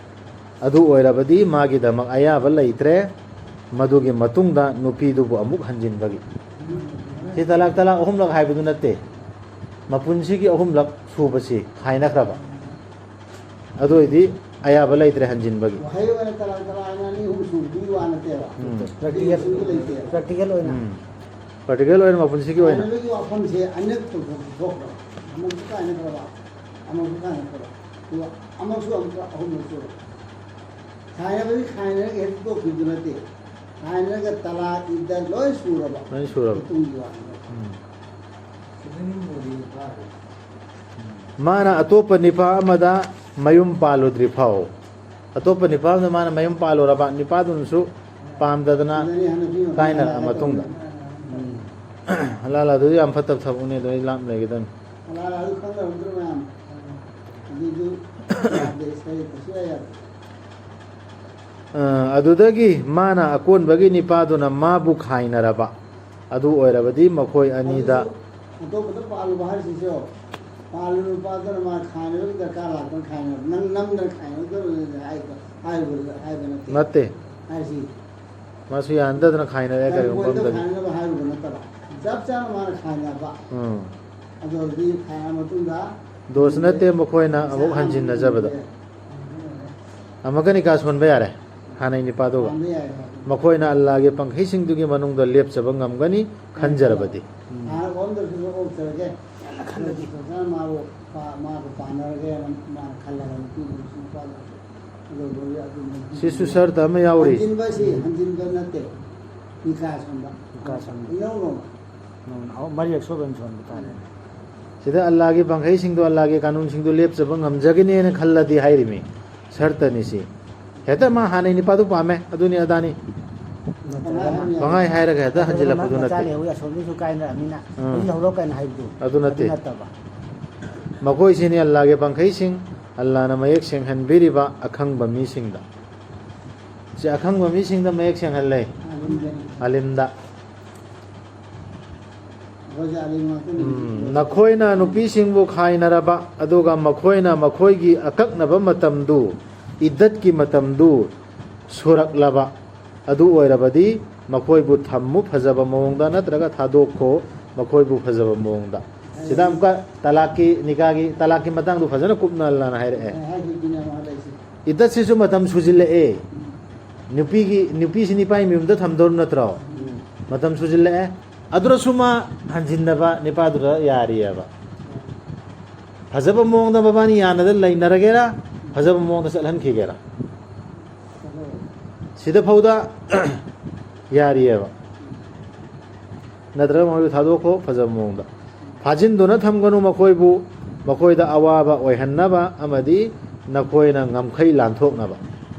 ꯑꯗꯨ ꯑꯣꯏꯔꯕꯗꯤ ꯃꯥꯒꯤꯗꯃꯛ ꯑꯌꯥꯕ ꯂꯩꯇ꯭ꯔꯦ꯫ ꯃꯗꯨꯒꯤ ꯃꯇꯨꯡꯗ ꯅꯨꯄꯤꯗꯨꯕꯨ ꯑꯃꯨꯛ ꯍꯟꯖꯤꯟꯕꯒꯤ꯫ ꯁꯤ ꯇꯂꯥꯛ, ꯇꯂꯥꯛ ꯑꯍꯨꯝꯂꯛ ꯍꯥꯏꯕꯗꯨ ꯅꯠꯇꯦ꯫ ꯃꯄꯨꯟꯁꯤꯒꯤ ꯑꯍꯨꯝꯂꯛ ꯁꯨꯕꯁꯤ ꯈꯥꯏꯅꯈ꯭ꯔꯕ꯫ ꯑꯗꯨ ꯑꯣꯏꯗꯤ ꯑꯌꯥꯕ ꯂꯩꯇ꯭ꯔꯦ ꯍꯟꯖꯤꯟꯕꯒꯤ꯫ ꯋꯥꯍꯩ ꯑꯣꯏꯅ ꯇꯔꯥ ꯇꯔꯥ ꯍꯥꯏꯅ ꯑꯅꯤ ꯑꯍꯨꯝ ꯁꯨꯕꯗꯨꯒꯤ ꯋꯥ ꯅꯠꯇꯦꯕ꯫ ꯎꯝ꯫ ꯄ꯭ꯔꯦꯛꯇꯤꯀꯦꯜ, ꯁꯨꯕ ꯂꯩꯇꯦꯕ꯫ ꯄ꯭ꯔꯦꯛꯇꯤꯀꯦꯜ ꯑꯣꯏꯅ꯫ ꯎꯝ꯫ ꯄ꯭ꯔꯦꯛꯇꯤꯀꯦꯜ ꯑꯣꯏꯅ ꯃꯄꯨꯟꯁꯤꯒꯤ ꯑꯣꯏꯅ꯫ ꯈꯥꯏꯅꯕꯒꯤ ꯋꯥꯐꯝꯁꯦ ꯑꯅꯤꯔꯛ ꯊꯣꯛꯈ꯭ꯔꯕ꯫ ꯑꯃꯨꯛꯁꯨ ꯈꯥꯏꯅꯈ꯭ꯔꯕ, ꯑꯃꯨꯛꯁꯨ ꯈꯥꯏꯅꯈ꯭ꯔꯕ꯫ ꯑꯗꯨꯒ ꯑꯃꯨꯛꯁꯨ ꯑꯃꯨꯛꯀ ꯑꯍꯨꯝꯂꯛ ꯁꯨꯔꯕ꯫ ꯈꯥꯏꯅꯕꯗꯤ ꯈꯥꯏꯅꯔꯒ ꯍꯦꯛꯇ ꯇꯣꯛꯈꯤꯕꯗꯨ ꯅꯠꯇꯦ꯫ ꯈꯥꯏꯅꯔꯒ ꯇꯂꯥꯛ ꯏꯗ ꯂꯣꯏ ꯁꯨꯔꯕ꯫ ꯂꯣꯏ ꯁꯨꯔꯕ꯫ ꯃꯇꯨꯡꯒꯤ ꯋꯥꯅꯦꯕ꯫ ꯎꯝ꯫ ꯃꯥꯅ ꯑꯇꯣꯞꯄ ꯅꯤꯄꯥ ꯑꯃꯗ ꯃꯌꯨꯝ ꯄꯥꯜꯂꯨꯗ꯭ꯔꯤ ꯐꯥꯎ꯫ ꯑꯇꯣꯞꯄ ꯅꯤꯄꯥ ꯑꯃꯗ ꯃꯥꯅ ꯃꯌꯨꯝ ꯄꯥꯜꯂꯨꯔꯕ, ꯅꯤꯄꯥꯗꯨꯅꯁꯨ ꯄꯥꯝꯗꯗꯅ ꯑꯗꯨꯗꯅꯤ ꯍꯟꯗꯛꯀꯤ ꯃꯇꯥꯡꯗ ꯀꯥꯏꯅꯔ ꯃꯇꯨꯡꯗ꯫ ꯎꯝ꯫ ꯍꯂꯥꯜ ꯑꯗꯨꯗꯤ ꯌꯥꯝ ꯐꯠꯇꯕ ꯊꯕꯛꯅꯤ, ꯑꯗꯨꯗꯩ ꯂꯥꯞꯅ ꯂꯩꯒꯗꯕꯅꯤ꯫ ꯍꯂꯥꯜ ꯑꯗꯨ ꯈꯪꯅꯔꯝꯗ꯭ꯔꯣ ꯃꯌꯥꯝ? ꯑꯗꯨꯗꯨ ꯌꯥꯗꯦ, ꯁꯔꯤ ꯀꯩꯁꯨ ꯌꯥ ꯌꯥꯗꯦ꯫ ꯑ, ꯑꯗꯨꯗꯒꯤ ꯃꯥꯅ ꯑꯀꯣꯟꯕꯒꯤ ꯅꯤꯄꯥꯗꯨꯅ ꯃꯥꯕꯨ ꯈꯥꯏꯅꯔꯕ꯫ ꯑꯗꯨ ꯑꯣꯏꯔꯕꯗꯤ ꯃꯈꯣꯏ ꯑꯅꯤꯗ ꯑꯗꯨꯁꯨ ꯑꯇꯣꯞꯄꯗ ꯄꯥꯜꯂꯨꯕ ꯍꯥꯏꯁꯤꯁꯨ, ꯄꯥꯜꯂꯨꯕ ꯅꯨꯄꯥꯗꯨꯅ ꯃꯥ ꯈꯥꯏꯅꯕꯒꯤ ꯗꯔꯀꯥꯔ ꯂꯥꯛꯇꯅ ꯈꯥꯏꯅꯕ, ꯅꯪ ꯅꯝꯗꯅ ꯈꯥꯏꯅꯕꯗꯨꯅ ꯍꯥꯏꯕ, ꯍꯥꯏꯕ, ꯍꯥꯏꯕ ꯅꯠꯇꯦ꯫ ꯅꯠꯇꯦ꯫ ꯍꯥꯏꯁꯤ꯫ ꯃꯥꯁꯨ ꯌꯥꯅꯗꯗꯅ ꯈꯥꯏꯅꯔꯦ ꯀꯔꯤꯒꯨꯝꯕ ꯅꯪ ꯑꯝꯗꯗꯤ꯫ ꯈꯥꯏꯅꯕ ꯍꯥꯏꯔꯨꯕ ꯅꯠꯇꯕ꯫ ꯆꯞ ꯆꯥꯅ ꯃꯥꯅ ꯈꯥꯏꯅꯕ꯫ ꯎꯝ꯫ ꯑꯗꯨ ꯑꯣꯏꯔꯗꯤ ꯈꯥꯏꯅ ꯃꯇꯨꯡꯗ ꯗꯣꯁ ꯅꯠꯇꯦ ꯃꯈꯣꯏꯅ ꯑꯃꯨꯛ ꯍꯟꯖꯤꯟꯅꯖꯕꯗ꯫ ꯑꯃꯨꯛꯀ ꯅꯤꯀꯥ ꯁꯣꯟꯕ ꯌꯥꯔꯦ꯫ ꯍꯥꯟꯅꯩ ꯅꯤꯄꯥꯗꯨꯒ꯫ ꯄꯥꯟꯕ ꯌꯥꯏ ꯍꯥꯏꯕ꯫ ꯃꯈꯣꯏꯅ ꯑꯜꯂꯥꯒꯤ ꯄꯪꯈꯩꯁꯤꯡꯗꯨꯒꯤ ꯃꯅꯨꯡꯗ ꯂꯦꯞꯆꯕ ꯉꯝꯒꯅꯤ ꯈꯟꯖꯔꯕꯗꯤ꯫ ꯎꯝ꯫ ꯍꯥꯟꯅ ꯑꯣꯟꯗ꯭ꯔꯁꯨ ꯑꯣꯛꯆꯔꯒꯦ꯫ ꯈꯜꯂꯗꯤ꯫ ꯐꯖꯅ ꯃꯥꯕꯨ ꯄꯥ-, ꯃꯥꯒ ꯄꯥꯟꯅꯔꯒꯦꯅ ꯃꯥꯅ ꯈꯜꯂꯒ ꯅꯨꯄꯤꯗꯨꯅꯁꯨ ꯅꯨꯄꯥꯗꯨꯅꯁꯨ ꯑꯗꯨ ꯂꯣꯏꯔꯦ, ꯑꯗꯨ ꯅꯨꯄꯤ ꯁꯤꯁꯨ ꯁꯔꯇ ꯑꯃ ꯌꯥꯎꯔꯤ꯫ ꯍꯟꯖꯤꯟꯕꯁꯤ ꯍꯟꯖꯤꯟꯕ ꯅꯠꯇꯦ꯫ ꯅꯤꯀꯥ ꯁꯣꯟꯕ꯫ ꯅꯤꯀꯥ ꯁꯣꯟꯕ꯫ ꯏꯅꯧ ꯅꯧꯅ꯫ ꯅꯧꯅ ꯑꯍꯨꯝ, ꯃꯔꯤꯔꯛ ꯁꯨꯕ ꯑꯣꯏꯅ ꯁꯣꯟꯕ ꯇꯥꯔꯦꯅꯦ꯫ ꯁꯤꯗ ꯑꯜꯂꯥꯒꯤ ꯄꯪꯈꯩꯁꯤꯡꯗꯣ, ꯑꯜꯂꯥꯒꯤ ꯀꯥꯅꯨꯟꯁꯤꯡꯗꯣ ꯂꯦꯞꯆꯕ ꯉꯝꯖꯒꯅꯤꯅ ꯈꯜꯂꯗꯤ ꯍꯥꯏꯔꯤꯃꯤ꯫ ꯁꯔꯇꯅꯤ ꯁꯤ꯫ ꯍꯦꯛꯇ ꯃꯥ ꯍꯥꯟꯅꯩ ꯅꯤꯄꯥꯗꯨ ꯄꯥꯝꯃꯦ, ꯑꯗꯨꯅꯤ ꯑꯗꯥꯅꯤ꯫ ꯅꯠꯇ꯭ꯔꯒꯅ ꯄꯪꯍꯥꯏ ꯍꯥꯏꯔꯒ ꯍꯦꯛꯇ ꯍꯟꯖꯤꯜꯂꯛꯄꯗꯨ ꯃꯆꯥ ꯅꯠꯇꯦ꯫ ꯂꯩꯍꯧꯋꯤ, ꯑꯁꯣꯝꯗꯁꯨ ꯀꯥꯏꯅꯔꯛꯑꯃꯤꯅ ꯎꯝ꯫ ꯍꯧꯖꯤꯛ ꯂꯧꯔꯣ ꯀꯥꯏꯅ ꯍꯥꯏꯕꯗꯨ ꯑꯗꯨ ꯅꯠꯇꯦ꯫ ꯑꯗꯨ ꯅꯠꯇꯕ꯫ ꯃꯈꯣꯏꯁꯤꯅꯤ ꯑꯜꯂꯥꯒꯤ ꯄꯥꯡꯈꯩꯁꯤꯡ, ꯑꯜꯂꯥꯅ ꯃꯌꯦꯛ ꯁꯦꯡꯍꯟꯕꯤꯔꯤꯕ ꯑꯈꯪꯕ ꯃꯤꯁꯤꯡꯗ꯫ ꯁꯤ ꯑꯈꯪꯕ ꯃꯤꯁꯤꯡꯗ ꯃꯌꯦꯛ ꯁꯦꯡꯍꯜꯂꯦ꯫ ꯑꯥꯂꯤꯝꯗ꯫ ꯑꯩꯈꯣꯏꯁꯦ ꯑꯥꯂꯤꯝ ꯉꯥꯛꯇꯅꯤ꯫ ꯎꯝ, ꯅꯈꯣꯏꯅ ꯅꯨꯄꯤꯁꯤꯡꯕꯨ ꯈꯥꯏꯅꯔꯕ, ꯑꯗꯨꯒ ꯃꯈꯣꯏꯅ ꯃꯈꯣꯏꯒꯤ ꯑꯀꯛꯅꯕ ꯃꯇꯝꯗꯨ, ꯏꯗꯠꯀꯤ ꯃꯇꯝꯗꯨ ꯁꯨꯔꯛꯂꯕ ꯑꯗꯨ ꯑꯣꯏꯔꯕꯗꯤ, ꯃꯈꯣꯏꯕꯨ ꯊꯝꯃꯨ ꯐꯖꯕ ꯃꯑꯣꯡꯗ, ꯅꯠꯇ꯭ꯔꯒ ꯊꯥꯗꯣꯛꯈꯣ ꯃꯈꯣꯏꯕꯨ ꯐꯖꯕ ꯃꯑꯣꯡꯗ꯫ ꯁꯤꯗ ꯑꯃꯨꯛꯀ ꯇꯂꯥꯛꯀꯤ, ꯅꯤꯀꯥꯒꯤ, ꯇꯂꯥꯛꯀꯤ ꯃꯇꯥꯡꯗꯣ ꯐꯖꯅ ꯀꯨꯞꯅ ꯑꯜꯂꯥꯅ ꯍꯥꯏꯔꯛꯑꯦ꯫ ꯑꯦ, ꯍꯥꯏꯈꯤꯕꯗꯨꯅꯦ ꯑꯃꯨꯛ ꯍꯜꯂꯛꯏꯁꯦ꯫ ꯏꯗꯠꯁꯤꯁꯨ ꯃꯇꯝ ꯁꯨꯖꯤꯜꯂꯛꯑꯦ꯫ ꯅꯨꯄꯤꯒꯤ, ꯅꯨꯄꯤꯁꯤ ꯅꯤꯄꯥꯒꯤ ꯃꯌꯨꯝꯗ ꯊꯝꯗꯧꯔ ꯅꯠꯇ꯭ꯔꯣ? ꯃꯇꯝ ꯁꯨꯖꯤꯜꯂꯛꯑꯦ꯫ ꯑꯗꯨꯗꯁꯨ ꯃꯥ ꯍꯟꯖꯤꯟꯅꯕ ꯅꯤꯄꯥꯗꯨꯗ ꯌꯥꯔꯤꯑꯕ꯫ ꯐꯖꯕ ꯃꯑꯣꯡꯗ ꯃꯕꯥꯅꯤ ꯌꯥꯅꯗ ꯂꯩꯅꯔꯒꯦꯔꯥ, ꯐꯖꯕ ꯃꯑꯣꯡꯗ ꯆꯠꯍꯟꯈꯤꯒꯦꯔꯥ, ꯁꯤꯗ ꯐꯥꯎꯗ ꯌꯥꯔꯤꯑꯕ꯫ ꯅꯠꯇ꯭ꯔꯒ ꯃꯈꯣꯏꯕꯨ ꯊꯥꯗꯣꯛꯈꯣ ꯐꯖꯕ ꯃꯑꯣꯡꯗ꯫ ꯐꯥꯖꯤꯟꯗꯨꯅ ꯊꯝꯒꯅꯨ ꯃꯈꯣꯏꯕꯨ, ꯃꯈꯣꯏꯗ ꯑꯋꯥꯕ ꯑꯣꯏꯍꯟꯅꯕ ꯑꯃꯗꯤ ꯅꯈꯣꯏꯅ ꯉꯝꯈꯩ ꯂꯥꯟꯊꯣꯛꯅꯕ꯫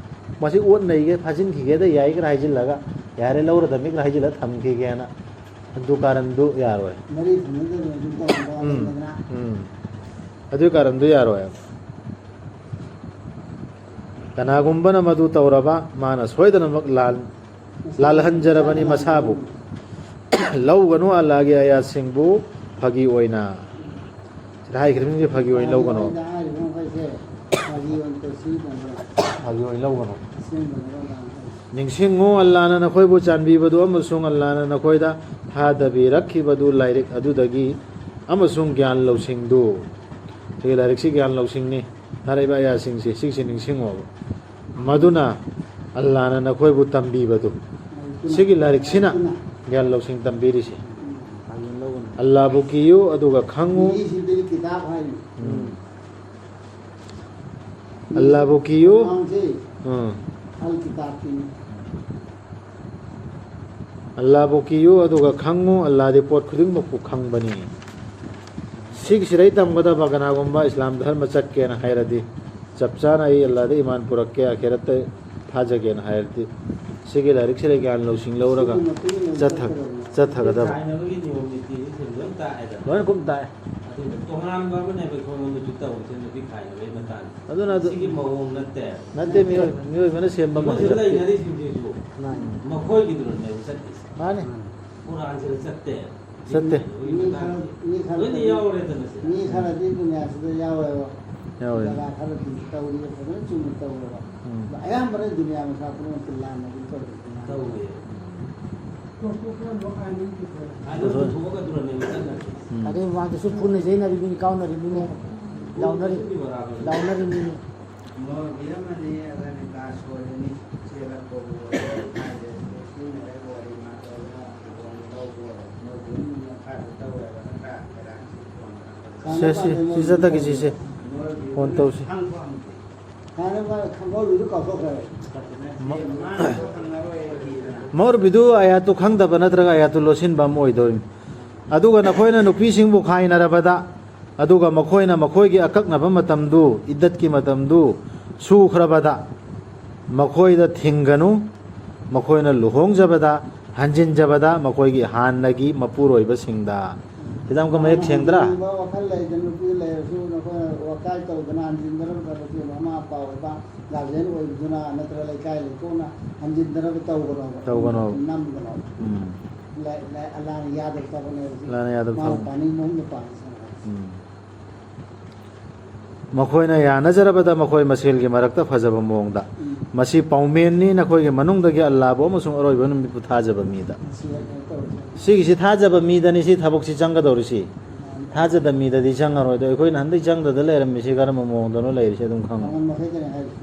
ꯃꯁꯤ ꯑꯣꯠ ꯅꯩꯒꯦ, ꯐꯥꯖꯤꯟꯈꯤꯒꯦꯗ ꯌꯥꯏꯒ꯭ꯔꯥ ꯍꯥꯏꯖꯤꯜꯂꯒ, ꯌꯥꯔꯦ, ꯂꯧꯔꯗꯕꯅꯤꯒ ꯍꯥꯏꯖꯤꯜꯂꯒ ꯊꯝꯈꯤꯒꯦꯅ꯫ ꯑꯗꯨ ꯀꯥꯔꯟꯗꯨ ꯌꯥꯔꯣꯏ꯫ ꯃꯔꯤ ꯊꯝꯅꯗꯕ ꯑꯗꯨꯝ ꯇꯧꯔꯝꯕ ꯎꯝ, ꯂꯩꯗꯅ꯫ ꯎꯝ꯫ ꯑꯗꯨꯒꯤ ꯀꯥꯔꯟꯗꯨ ꯌꯥꯔꯣꯏ꯫ ꯀꯅꯥꯒꯨꯝꯕꯅ ꯃꯗꯨ ꯇꯧꯔꯕ, ꯃꯥꯅ ꯁꯣꯏꯗꯅꯃꯛ ꯂꯥꯜ-, ꯂꯥꯜꯍꯟꯖꯔꯕꯅꯤ ꯃꯁꯥꯕꯨ꯫ ꯂꯧꯒꯅꯨ ꯑꯜꯂꯥꯒꯤ ꯑꯌꯥꯠꯁꯤꯡꯕꯨ ꯐꯥꯒꯤ ꯑꯣꯏꯅ꯫ ꯁꯤꯗ ꯍꯥꯏꯈ꯭ꯔꯤꯕꯁꯤꯡꯁꯦ ꯐꯥꯒꯤ ꯑꯣꯏꯅ ꯂꯧꯒꯅꯨ꯫ ꯍꯥꯏꯔꯤꯕ ꯃꯈꯩꯁꯦ ꯐꯥꯒꯤ ꯑꯣꯏꯅ ꯇꯧꯁꯤ ꯇꯧꯕ꯫ ꯐꯥꯒꯤ ꯑꯣꯏꯅ ꯂꯧꯒꯅꯨ꯫ ꯑꯁꯦꯡꯕꯅꯦꯕ ꯂꯥꯟ ꯍꯥꯏꯁꯦ꯫ ꯅꯤꯡꯁꯤꯡꯉꯨ, ꯑꯜꯂꯥꯅ ꯅꯈꯣꯏꯕꯨ ꯆꯥꯟꯕꯤꯕꯗꯨ ꯑꯃꯁꯨꯡ ꯑꯜꯂꯥꯅ ꯅꯈꯣꯏꯗ ꯊꯥꯗꯕꯤꯔꯛꯈꯤꯕꯗꯨ ꯂꯥꯏꯔꯤꯛ ꯑꯗꯨꯗꯒꯤ ꯑꯃꯁꯨꯡ ꯒ꯭ꯌꯥꯟ ꯂꯧꯁꯤꯡꯗꯨ꯫ ꯁꯤꯒꯤ ꯂꯥꯏꯔꯤꯛꯁꯤ ꯒ꯭ꯌꯥꯟ ꯂꯧꯁꯤꯡꯅꯤ꯫ ꯊꯥꯔꯛꯏꯕ ꯑꯌꯥꯁꯤꯡꯁꯦ ꯁꯤꯒꯤꯁꯦ ꯅꯤꯡꯁꯤꯡꯉꯣꯕ꯫ ꯃꯗꯨꯅ ꯑꯜꯂꯥꯅ ꯅꯈꯣꯏꯕꯨ ꯇꯝꯕꯤꯕꯗꯨ꯫ ꯁꯤꯒꯤ ꯂꯥꯏꯔꯤꯛꯁꯤꯅ ꯒ꯭ꯌꯥꯟ ꯂꯧꯁꯤꯡ ꯇꯝꯕꯤꯔꯤꯁꯦ꯫ ꯑꯜꯂꯥꯕꯨ ꯀꯤꯌꯨ ꯑꯗꯨꯒ ꯈꯪꯉꯨ꯫ ꯃꯤꯁꯤꯡꯗꯨꯗꯤ ꯀꯤꯇꯥꯕ ꯍꯥꯏꯔꯤ꯫ ꯎꯝ꯫ ꯑꯜꯂꯥꯕꯨ ꯀꯤꯌꯨ꯫ ꯑꯉꯥꯡꯁꯦ ꯎꯝ꯫ ꯑꯜ ꯀꯤꯇꯥꯕꯀꯤꯅꯤ꯫ ꯑꯜꯂꯥꯕꯨ ꯀꯤꯌꯨ ꯑꯗꯨꯒ ꯈꯪꯉꯨ, ꯑꯜꯂꯥꯗꯤ ꯄꯣꯠ ꯈꯨꯗꯤꯡꯃꯛꯄꯨ ꯈꯪꯕꯅꯤ꯫ ꯁꯤꯒꯤꯁꯤꯗꯩ ꯇꯝꯒꯗꯕ ꯀꯅꯥꯒꯨꯝꯕ ꯏꯁꯂꯥꯝ ꯙꯔꯃ ꯆꯠꯀꯦꯅ ꯍꯥꯏꯔꯗꯤ, ꯆꯞ ꯆꯥꯅ ꯑꯩ ꯑꯜꯂꯥꯗ ꯏꯃꯥꯟ ꯄꯨꯔꯛꯀꯦ, ꯑꯥꯈꯤꯔꯠꯇ ꯊꯥꯖꯒꯦꯅ ꯍꯥꯏꯔꯗꯤ, ꯁꯤꯒꯤ ꯂꯥꯏꯔꯤꯛꯁꯤꯗ ꯒ꯭ꯌꯥꯟ ꯂꯧꯁꯤꯡ ꯂꯧꯔꯒ ꯆꯠꯊ-, ꯆꯠꯊꯒꯗꯕ꯫ ꯈꯥꯏꯅꯕꯒꯤ ꯅꯤꯌꯣꯝ ꯅꯤꯇꯤꯁꯤ ꯂꯣꯏ ꯇꯥꯛꯑꯦꯗꯅ꯫ ꯂꯣꯏꯅ ꯀꯨꯞ ꯇꯥꯛꯑꯦ꯫ ꯑꯗꯨꯒ ꯇꯣꯉꯥꯟꯕ ꯑꯃꯅꯦꯕ ꯑꯩꯈꯣꯏꯉꯣꯟꯗꯁꯨ ꯇꯧꯔꯤꯁꯦ, ꯅꯨꯄꯤ ꯈꯥꯏꯅꯕꯒꯤ ꯃꯇꯥꯡꯁꯦ꯫ ꯑꯗꯨꯅ ꯑꯗꯨ ꯁꯤꯒꯤ ꯃꯑꯣꯡ ꯅꯠꯇꯦ꯫ ꯅꯠꯇꯦ, ꯃꯤꯑꯣꯏ-, ꯃꯤꯑꯣꯏꯕꯅ ꯁꯦꯝꯕ ꯑꯃ ꯍꯧꯖꯤꯛ ꯅꯠꯇꯦ꯫ ꯂꯩꯅꯔꯤꯁꯤꯡꯁꯤꯁꯨ ꯃꯥꯅꯤ꯫ ꯃꯈꯣꯏꯒꯤꯗꯨꯅꯅꯦꯕ ꯆꯠꯂꯤꯁꯦ꯫ ꯃꯥꯅꯤ꯫ ꯀꯨꯔꯥꯟꯁꯤꯗ ꯆꯠꯇꯦ꯫ ꯆꯠꯇꯦ꯫ ꯃꯤ ꯈꯔ, ꯃꯤ ꯈꯔ ꯂꯣꯏꯅ ꯌꯥꯎꯔꯦꯗꯅ ꯁꯤꯗ꯫ ꯃꯤ ꯈꯔꯗꯤ ꯗꯨꯅꯤꯌꯥꯁꯤꯗ ꯌꯥꯎꯋꯦꯕ꯫ ꯌꯥꯎꯋꯦ꯫ ꯖꯒꯥ ꯈꯔꯗꯤ ꯇꯧꯔꯤꯕ ꯐꯖꯅ ꯆꯨꯝꯅ ꯇꯧꯋꯦꯕ꯫ ꯎꯝ꯫ ꯑꯗꯣ ꯑꯌꯥꯝꯕꯅ ꯗꯨꯅꯤꯌꯥ ꯃꯆꯥ ꯄꯨꯝꯅꯃꯛꯇꯤ ꯂꯥꯟꯅ ꯑꯗꯨꯝ ꯇꯧꯔꯤ꯫ ꯇꯧꯋꯦ꯫ ꯇꯣꯛꯊꯣꯛꯄꯅ ꯑꯃꯨꯛ ꯑꯥꯏꯟ ꯑꯃ ꯄꯨꯊꯣꯛꯑꯦ꯫ ꯑꯥꯏꯟ ꯑꯃ ꯄꯨꯊꯣꯛꯑꯒ ꯑꯗꯨꯅꯅꯦꯕ ꯆꯠꯅꯔꯤꯁꯦ꯫ ꯎꯝ꯫ ꯑꯗꯩ ꯃꯃꯥꯡꯗꯁꯨ ꯐꯨꯅ ꯆꯩꯅꯔꯤꯕꯅꯤ, ꯀꯥꯎꯅꯔꯤꯕꯅꯤ, ꯂꯥꯎꯅꯔꯤ-, ꯂꯥꯎꯅꯔꯤꯕꯅꯤ꯫ ꯃꯣꯔꯕꯤ ꯑꯃꯅꯤ, ꯑꯗꯨꯅ ꯀꯥ ꯁꯣꯜꯂꯤꯅꯤ, ꯆꯦꯜꯂꯛꯄꯕꯨ ꯍꯥꯏꯗꯦ, ꯁꯤꯖꯤꯟꯅꯔꯒ ꯋꯥꯔꯤ ꯃꯥ ꯇꯧꯔꯒ ꯂꯨꯍꯣꯡꯕ ꯇꯧꯕ ꯑꯣꯏꯔꯣ, ꯃꯣꯏꯕꯨ ꯃꯤ ꯃꯈꯥꯗ ꯇꯧꯋꯦꯕ, ꯅꯠꯇ꯭ꯔꯥ? ꯀꯩꯔꯥꯛꯁꯤ ꯐꯣꯟ ꯁꯦ, ꯁꯤ, ꯁꯤ ꯆꯠꯇꯒꯤ ꯁꯤꯁꯦ꯫ ꯐꯣꯟ ꯇꯧꯁꯤ꯫ ꯍꯥꯟꯅ ꯃꯥ ꯈꯪꯍꯧꯔꯤꯗꯨ ꯀꯥꯎꯊꯣꯛꯈ꯭ꯔꯦ꯫ ꯃ-, ꯃꯥꯅꯁꯨ ꯈꯪꯉꯔꯣꯏ ꯍꯤꯗꯅ꯫ ꯃꯧꯔꯕꯤꯗꯨ ꯑꯌꯥꯠꯇꯨ ꯈꯪꯗꯕ ꯅꯠꯇ꯭ꯔꯒ ꯑꯌꯥꯠꯇꯨ ꯂꯣꯠꯁꯤꯟꯕ ꯑꯃ ꯑꯣꯏꯗꯧꯔꯤꯅꯤ꯫ ꯑꯗꯨꯒ ꯅꯈꯣꯏꯅ ꯅꯨꯄꯤꯁꯤꯡꯕꯨ ꯈꯥꯏꯅꯔꯕꯗ, ꯑꯗꯨꯒ ꯃꯈꯣꯏꯅ ꯃꯈꯣꯏꯒꯤ ꯑꯀꯛꯅꯕ ꯃꯇꯝꯗꯨ, ꯏꯗꯠꯀꯤ ꯃꯇꯝꯗꯨ ꯁꯨꯈ꯭ꯔꯕꯗ, ꯃꯈꯣꯏꯗ ꯊꯤꯡꯒꯅꯨ, ꯃꯈꯣꯏꯅ ꯂꯨꯍꯣꯡꯖꯕꯗ, ꯍꯟꯖꯤꯟꯖꯕꯗ ꯃꯈꯣꯏꯒꯤ ꯍꯥꯟꯅꯒꯤ ꯃꯄꯨꯔꯣꯏꯕꯁꯤꯡꯗ꯫ ꯁꯤꯗ ꯑꯃꯨꯛꯀ ꯃꯌꯦꯛ ꯁꯦꯡꯗ꯭ꯔꯥ? ꯍꯟꯖꯤꯟꯕ ꯋꯥꯈꯜ ꯂꯩꯗꯅ ꯅꯨꯄꯤ ꯂꯩꯔꯁꯨ ꯅꯈꯣꯏꯅ ꯋꯥꯀꯥꯏ ꯇꯧꯗꯅ ꯍꯟꯖꯤꯟꯗꯅꯕ ꯇꯧꯔꯁꯨ ꯃꯃꯥ ꯃꯄꯥ ꯑꯣꯏꯕ ꯒꯥꯔꯖꯤꯌꯟ ꯑꯣꯏꯕꯗꯨꯅ ꯅꯠꯇ꯭ꯔꯒ ꯂꯩꯀꯥꯏ ꯂꯩꯈꯣꯡꯅ ꯍꯟꯖꯤꯟꯗꯅꯕ ꯇꯧꯒꯅꯣꯕ꯫ ꯇꯧꯒꯅꯣꯕ꯫ ꯅꯝꯒꯅꯣꯕ꯫ ꯎꯝ꯫ ꯂ-, ꯂ-, ꯑꯜꯂꯥꯅ ꯌꯥꯗꯕ ꯊꯕꯛꯅꯦꯕ ꯁꯤ꯫ ꯑꯜꯂꯥꯅ ꯌꯥꯗꯕ ꯃꯥꯅ ꯊꯕꯛ꯫ ꯄꯥꯅꯤꯡꯕ ꯑꯃꯗ ꯄꯥꯅꯤ ꯁꯥꯟꯅꯔꯁꯤ꯫ ꯎꯝ꯫ ꯃꯈꯣꯏꯅ ꯌꯥꯅꯖꯔꯕꯗ ꯃꯈꯣꯏ ꯃꯁꯦꯜꯒꯤ ꯃꯔꯛꯇ ꯐꯖꯕ ꯃꯑꯣꯡꯗ꯫ ꯎꯝ꯫ ꯃꯁꯤ ꯄꯥꯎꯃꯦꯟꯅꯤ, ꯅꯈꯣꯏꯒꯤ ꯃꯅꯨꯡꯗꯒꯤ ꯑꯜꯂꯥꯕꯨ ꯑꯃꯁꯨꯡ ꯑꯔꯣꯏꯕ ꯅꯨꯃꯤꯠꯄꯨ ꯊꯥꯖꯕ ꯃꯤꯗ꯫ ꯃꯁꯤ ꯀꯩꯅꯣ ꯇꯧꯔꯁꯦ꯫ ꯁꯤꯒꯤꯁꯤ ꯊꯥꯖꯕ ꯃꯤꯗꯅꯤ ꯁꯤ ꯊꯕꯛꯁꯤ ꯆꯪꯒꯗꯧꯔꯤꯁꯤ꯫ ꯃꯥꯅꯤ꯫ ꯊꯥꯖꯗꯕ ꯃꯤꯗꯗꯤ ꯆꯪꯉꯔꯣꯏ꯫ ꯑꯗꯣ ꯑꯩꯈꯣꯏꯅ ꯍꯟꯗꯛ ꯆꯪꯗꯗ ꯂꯩꯔꯝꯃꯤꯁꯤ ꯀꯔꯝꯕ ꯃꯑꯣꯡꯗꯅꯣ ꯂꯩꯔꯤꯁꯦ ꯑꯗꯨꯝ ꯈꯪꯉꯣ꯫ ꯃꯉꯣꯟ ꯃꯈꯩꯗꯅꯤ ꯍꯥꯏꯔꯤꯁꯦ꯫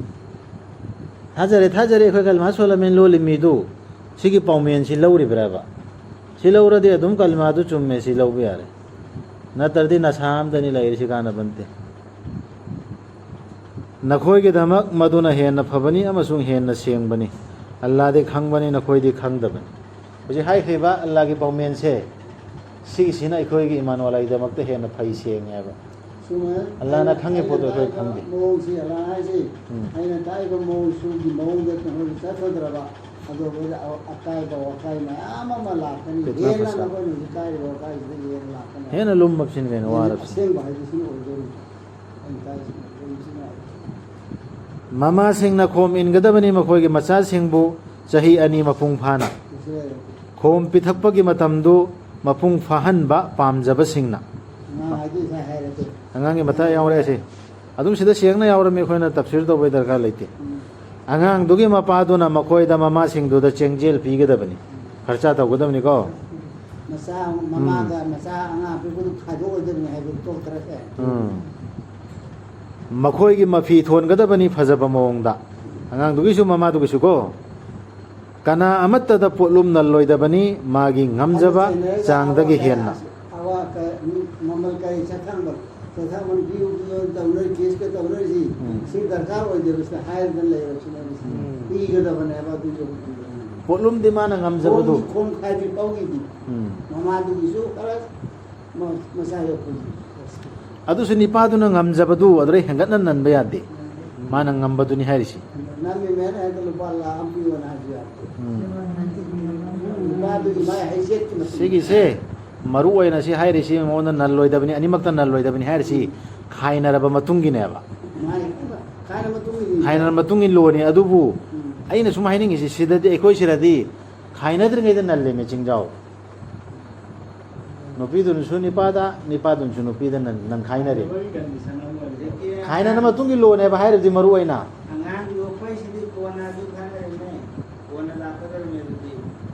ꯊꯥꯖꯔꯦ, ꯊꯥꯖꯔꯦ, ꯑꯩꯈꯣꯏ ꯀꯂꯃꯥ ꯁꯣꯜꯂꯃꯦꯅ ꯂꯣꯜꯂꯤ ꯃꯤꯗꯨ ꯁꯤꯒꯤ ꯄꯥꯎꯃꯦꯟꯁꯤ ꯂꯧꯔꯤꯕ꯭ꯔꯕ? ꯁꯤ ꯂꯧꯔꯗꯤ ꯑꯗꯨꯝ ꯀꯂꯃꯥꯗꯨ ꯆꯨꯝꯃꯦ, ꯁꯤ ꯂꯧꯕ ꯌꯥꯔꯦ꯫ ꯅꯠꯇ꯭ꯔꯗꯤ ꯅꯁꯥ ꯑꯝꯗꯅꯤ ꯂꯩꯔꯤꯁꯤ, ꯀꯥꯟꯅꯕ ꯅꯠꯇꯦ꯫ ꯅꯈꯣꯏꯒꯤꯗꯃꯛ ꯃꯗꯨꯅ ꯍꯦꯟꯅ ꯐꯕꯅꯤ ꯑꯃꯁꯨꯡ ꯍꯦꯟꯅ ꯁꯦꯡꯕꯅꯤ꯫ ꯑꯜꯂꯥꯗꯤ ꯈꯪꯕꯅꯤ, ꯅꯈꯣꯏꯗꯤ ꯈꯪꯗꯕꯅꯤ꯫ ꯍꯧꯖꯤꯛ ꯍꯥꯏꯈ꯭ꯔꯤꯕ ꯑꯜꯂꯥꯒꯤ ꯄꯥꯎꯃꯦꯟꯁꯦ, ꯁꯤꯒꯤꯁꯤꯅ ꯑꯩꯈꯣꯏꯒꯤ ꯏꯃꯥꯟ ꯋꯥꯂꯥꯒꯤꯗꯃꯛꯇ ꯍꯦꯟꯅ ꯐꯩ, ꯁꯦꯡꯉꯦ ꯍꯥꯏꯕ꯫ ꯁꯨꯃꯥꯏꯅ ꯑꯜꯂꯥꯅ ꯑꯩꯅ, ꯈꯪꯉꯤ ꯑꯩꯅ ꯄꯣꯠꯇꯣ ꯑꯩꯈꯣꯏ ꯇꯥꯛꯏꯕ ꯈꯪꯗꯦ꯫ ꯃꯑꯣꯡꯁꯤ ꯑꯜꯂꯥꯅ ꯍꯥꯏꯁꯤ, ꯎꯝ꯫ ꯑꯩꯅ ꯇꯥꯛꯏꯕ ꯃꯑꯣꯡꯁꯤꯒꯤ ꯃꯑꯣꯡꯗ ꯅꯈꯣꯏ ꯆꯠꯀꯗ꯭ꯔꯕ, ꯑꯗꯨ ꯑꯩꯈꯣꯏꯗ ꯑ-, ꯑꯀꯥꯏꯕ ꯋꯥꯀꯥꯏ ꯃꯌꯥꯝ ꯑꯃ ꯂꯥꯛꯀꯅꯤ꯫ ꯄꯦꯇ꯭ꯔꯥ ꯍꯦꯟꯅ ꯄ꯭ꯔꯁꯥꯗ꯫ ꯅꯈꯣꯏꯅ ꯍꯧꯖꯤꯛ ꯇꯥꯛꯏꯕ ꯋꯥꯀꯥꯏꯁꯤꯗ ꯍꯦꯟꯅ ꯂꯥꯛꯀꯅꯤ꯫ ꯍꯦꯟꯅ ꯂꯨꯝꯃꯛꯁꯤꯅꯤ ꯀꯩꯅꯣ, ꯍꯦꯟꯅ ꯋꯥꯔꯕꯁꯤꯅꯤ꯫ ꯑꯁꯦꯡꯕ ꯍꯥꯏꯕꯁꯤꯅ ꯑꯣꯏꯗꯣꯏꯅꯤ꯫ ꯑꯩꯅ ꯇꯥꯛꯏꯁꯤꯅ ꯑꯣꯏꯗꯣꯏꯅꯤ꯫ ꯃꯃꯥꯁꯤꯡꯅ ꯈꯣꯝ ꯏꯟꯒꯗꯕꯅꯤ ꯃꯈꯣꯏꯒꯤ ꯃꯆꯥꯁꯤꯡꯕꯨ ꯆꯍꯤ ꯑꯅꯤ ꯃꯄꯨꯡ ꯐꯥꯅ꯫ ꯁꯤꯁꯦ ꯈꯣꯝ ꯄꯤꯊꯛꯄꯒꯤ ꯃꯇꯝꯗꯨ ꯃꯄꯨꯡ ꯐꯥꯍꯟꯕ ꯄꯥꯝꯖꯕꯁꯤꯡꯅ꯫ ꯑꯉꯥꯡ ꯍꯥꯏꯗꯤ ꯉꯁꯥꯏ ꯍꯥꯏꯔꯁꯦ꯫ ꯑꯉꯥꯡꯒꯤ ꯃꯇꯥꯡ ꯌꯥꯎꯔꯦ ꯑꯁꯤ꯫ ꯑꯗꯨꯝ ꯁꯤꯗ ꯁꯦꯡꯅ ꯌꯥꯎꯔꯝꯃꯤ, ꯑꯩꯈꯣꯏꯅ ꯇꯞꯁꯤꯔ ꯇꯧꯕꯩ ꯗꯔꯀꯥꯔ ꯂꯩꯇꯦ꯫ ꯎꯝ꯫ ꯑꯉꯥꯡꯗꯨꯒꯤ ꯃꯄꯥꯗꯨꯅ ꯃꯈꯣꯏꯗ ꯃꯃꯥꯁꯤꯡꯗꯨꯗ ꯆꯦꯡꯖꯦꯜ ꯄꯤꯒꯗꯕꯅꯤ, ꯈꯔꯆꯥ ꯇꯧꯒꯗꯕꯅꯤꯀꯣ꯫ ꯃꯆꯥ, ꯃꯃꯥꯒ ꯎꯝ꯫ ꯃꯆꯥ ꯑꯉꯥꯡ ꯑꯄꯤꯛꯄꯗꯨ ꯈꯥꯏꯗꯣꯛꯑꯣꯏꯗꯕꯅꯤ ꯍꯥꯏꯕꯗꯨ ꯇꯣꯛꯇꯔꯁꯦ꯫ ꯎꯝ꯫ ꯃꯈꯣꯏꯒꯤ ꯃꯐꯤ ꯊꯣꯟꯒꯗꯕꯅꯤ ꯐꯖꯕ ꯃꯑꯣꯡꯗ꯫ ꯑꯉꯥꯡꯗꯨꯒꯤꯁꯨ ꯃꯃꯥꯗꯨꯒꯤꯁꯨ ꯀꯣ꯫ ꯀꯅꯥ ꯑꯃꯠꯇꯗ ꯄꯣꯠꯂꯨꯝ ꯅꯜꯂꯣꯏꯗꯕꯅꯤ, ꯃꯥꯒꯤ ꯉꯝꯖꯕ ꯑꯗꯨ ꯆꯦꯟꯅꯔꯒ ꯆꯥꯡꯗꯒꯤ ꯑꯋꯥ ꯀꯌꯥ, ꯍꯦꯟꯅ꯫ ꯑꯋꯥ ꯀ-, ꯃꯤ ꯃꯃꯜ ꯀꯔꯤ ꯆꯠꯊꯪꯕ, ꯆꯠꯊꯪꯕ ꯄꯤꯌꯨ ꯄꯤꯌꯨ ꯇꯧꯅꯔꯤ, ꯀꯦꯁꯀ ꯇꯧꯅꯔꯤꯁꯤ, ꯎꯝ꯫ ꯁꯤ ꯗꯔꯀꯥꯔ ꯑꯣꯏꯗꯦꯕ, ꯁꯤꯗ ꯍꯥꯏꯔꯒ ꯂꯩꯔꯕꯁꯤꯅꯦ꯫ ꯎꯝ꯫ ꯄꯤꯒꯗꯕꯅꯦꯕ ꯑꯗꯨꯁꯨ꯫ ꯄꯣꯠꯂꯨꯝꯗꯤ ꯃꯥꯅ ꯉꯝꯖꯕꯗꯨ꯫ ꯈꯣꯝ-, ꯈꯣꯝ ꯈꯥꯏꯕꯤ ꯄꯧꯒꯤꯗꯤ꯫ ꯎꯝ꯫ ꯃꯃꯥꯗꯨꯒꯤꯁꯨ ꯈꯔ ꯃ-, ꯃꯆꯥ ꯌꯣꯛꯄꯒꯤ꯫ ꯑꯗꯨꯁꯨ ꯅꯤꯄꯥꯗꯨꯅ ꯉꯝꯖꯕꯗꯨ ꯑꯗꯨꯗꯩ ꯍꯦꯟꯒꯠꯅ ꯅꯟꯕ ꯌꯥꯗꯦ꯫ ꯃꯥꯅ ꯉꯝꯕꯗꯨꯅꯤ ꯍꯥꯏꯔꯤꯁꯤ꯫ ꯅꯝꯃꯤ ꯃꯌꯥꯝ ꯍꯦꯛꯇ ꯂꯨꯄꯥ ꯂꯥꯈ ꯑꯃ ꯄꯤꯌꯣꯅ ꯍꯥꯏꯕꯁꯨ ꯌꯥꯗꯦ꯫ ꯎꯝ꯫ ꯅꯨꯄꯥꯗꯨꯒꯤ ꯃꯥꯏ ꯍꯩꯁꯦꯠꯀꯤ ꯃꯇꯨꯡ ꯁꯤꯒꯤꯁꯦ ꯃꯔꯨ ꯑꯣꯏꯅ ꯁꯤ ꯍꯥꯏꯔꯤꯁꯤ ꯃꯉꯣꯟꯗ ꯅꯜꯂꯣꯏꯗꯕꯅꯤ, ꯑꯅꯤꯃꯛꯇ ꯅꯜꯂꯣꯏꯗꯕꯅꯤ ꯍꯥꯏꯔꯤꯁꯤ ꯈꯥꯏꯅꯔꯕ ꯃꯇꯨꯡꯒꯤꯅꯦꯕ꯫ ꯃꯥꯅꯤ꯫ ꯈꯥꯏꯅ ꯃꯇꯨꯡꯒꯤ ꯈꯥꯏꯅꯔꯕ ꯃꯇꯨꯡꯒꯤ ꯂꯣꯅꯤ꯫ ꯑꯗꯨꯕꯨ ꯎꯝ꯫ ꯑꯩꯅ ꯁꯨꯝ ꯍꯥꯏꯅꯤꯡꯉꯤꯁꯤ ꯁꯤꯗꯗꯤ, ꯑꯩꯈꯣꯏ ꯁꯤꯗꯗꯤ ꯈꯥꯏꯅꯗ꯭ꯔꯤꯉꯩꯗ ꯅꯜꯂꯦꯃꯦ ꯆꯤꯡꯖꯥꯎ꯫ ꯅꯨꯄꯤꯗꯨꯅꯁꯨ ꯅꯤꯄꯥꯗ, ꯅꯤꯄꯥꯗꯨꯅꯁꯨ ꯅꯨꯄꯤꯗ ꯅꯟ-, ꯅꯟꯈꯥꯏꯅꯔꯦ꯫ ꯈꯥꯏꯅꯔ ꯃꯇꯨꯡꯒꯤ ꯂꯣꯅꯦꯕ ꯍꯥꯏꯔꯤꯕꯗꯤ ꯃꯔꯨ ꯑꯣꯏꯅ꯫ ꯑꯉꯥꯡ ꯌꯣꯛꯄꯩꯁꯤꯗꯤ ꯀꯣꯟꯅ ꯑꯗꯨ ꯈꯥꯏꯅꯔꯤꯅꯦ꯫ ꯀꯣꯟꯅ ꯂꯥꯛꯀꯗꯧꯔꯤꯅꯦ ꯑꯗꯨꯗꯤ꯫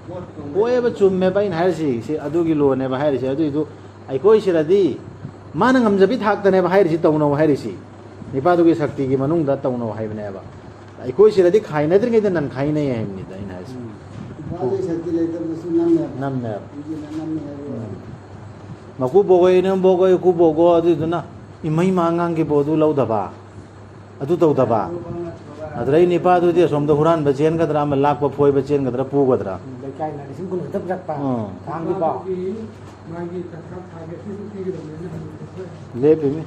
ꯄꯣꯠ ꯇꯣꯡꯕ ꯍꯣꯏꯑꯦꯕ, ꯆꯨꯝꯃꯦꯕ ꯑꯩꯅ ꯍꯥꯏꯔꯤꯁꯤ꯫ ꯁꯤ ꯑꯗꯨꯒꯤ ꯂꯣꯅꯦꯕ ꯍꯥꯏꯔꯤꯁꯤ꯫ ꯑꯗꯨꯏꯗꯨ ꯑꯩꯈꯣꯏ ꯁꯤꯗꯗꯤ ꯃꯥꯅ ꯉꯝꯖꯕꯤ ꯊꯥꯛꯇꯅꯦꯕ ꯍꯥꯏꯔꯤꯁꯤ, ꯇꯧꯅꯧ ꯍꯥꯏꯔꯤꯁꯤ꯫ ꯅꯤꯄꯥꯗꯨꯒꯤ ꯁꯛꯇꯤꯒꯤ ꯃꯅꯨꯡꯗ ꯇꯧꯅꯧ ꯍꯥꯏꯕꯅꯦꯕ꯫ ꯑꯩꯈꯣꯏ ꯁꯤꯗꯗꯤ ꯈꯥꯏꯅꯗ꯭ꯔꯤꯉꯩꯗ ꯅꯟꯈꯥꯏꯅꯩ ꯍꯥꯏꯕꯅꯤꯗ ꯑꯩꯅ ꯍꯥꯏꯁꯦ꯫ ꯎꯝ꯫ ꯅꯨꯄꯥꯗꯨꯒꯤ ꯁꯛꯇꯤ ꯂꯩꯇꯕꯗꯨꯁꯨ ꯅꯝꯃꯦꯕ꯫ ꯅꯝꯃꯦꯕ꯫ ꯅꯝꯃꯦ ꯍꯥꯏꯕ ꯋꯥꯅꯤ꯫ ꯎꯝ꯫ ꯃꯀꯨꯕꯣꯛ ꯍꯣꯏ, ꯏꯅꯦꯝꯕꯣꯛ ꯍꯣꯏ, ꯏꯀꯨꯕꯣꯛ ꯍꯣꯏ ꯑꯗꯨꯗꯨꯅ ꯏꯃꯩꯃ ꯑꯉꯥꯡꯒꯤꯕꯨ ꯑꯗꯨ ꯂꯧꯗꯕ, ꯑꯗꯨ ꯇꯧꯗꯕ꯫ ꯑꯗꯨꯗꯩ ꯅꯤꯄꯥꯗꯨꯗꯤ ꯑꯁꯣꯝꯗ ꯍꯨꯔꯥꯟꯕ ꯆꯦꯟꯒꯗ꯭ꯔꯥ, ꯑꯃ ꯂꯥꯛꯄ ꯐꯣꯏꯕ ꯆꯦꯟꯒꯗ꯭ꯔꯥ, ꯄꯨꯒꯗ꯭ꯔꯥ? ꯂꯩꯀꯥꯏꯅ ꯂꯤꯁꯤꯡ ꯀꯨꯟ ꯈꯛꯇ ꯄꯤꯔꯛꯄ꯫ ꯎꯝ꯫ ꯊꯥꯡꯒꯤꯀꯣ꯫ ꯃꯥꯒꯤ ꯊꯥ ꯊꯥꯒꯤ ꯑꯁꯤꯁꯨ ꯄꯤꯒꯗꯕꯅꯦꯅ ꯍꯪꯕꯗ ꯑꯩꯈꯣꯏ ꯂꯦꯞꯄꯤꯃꯤ꯫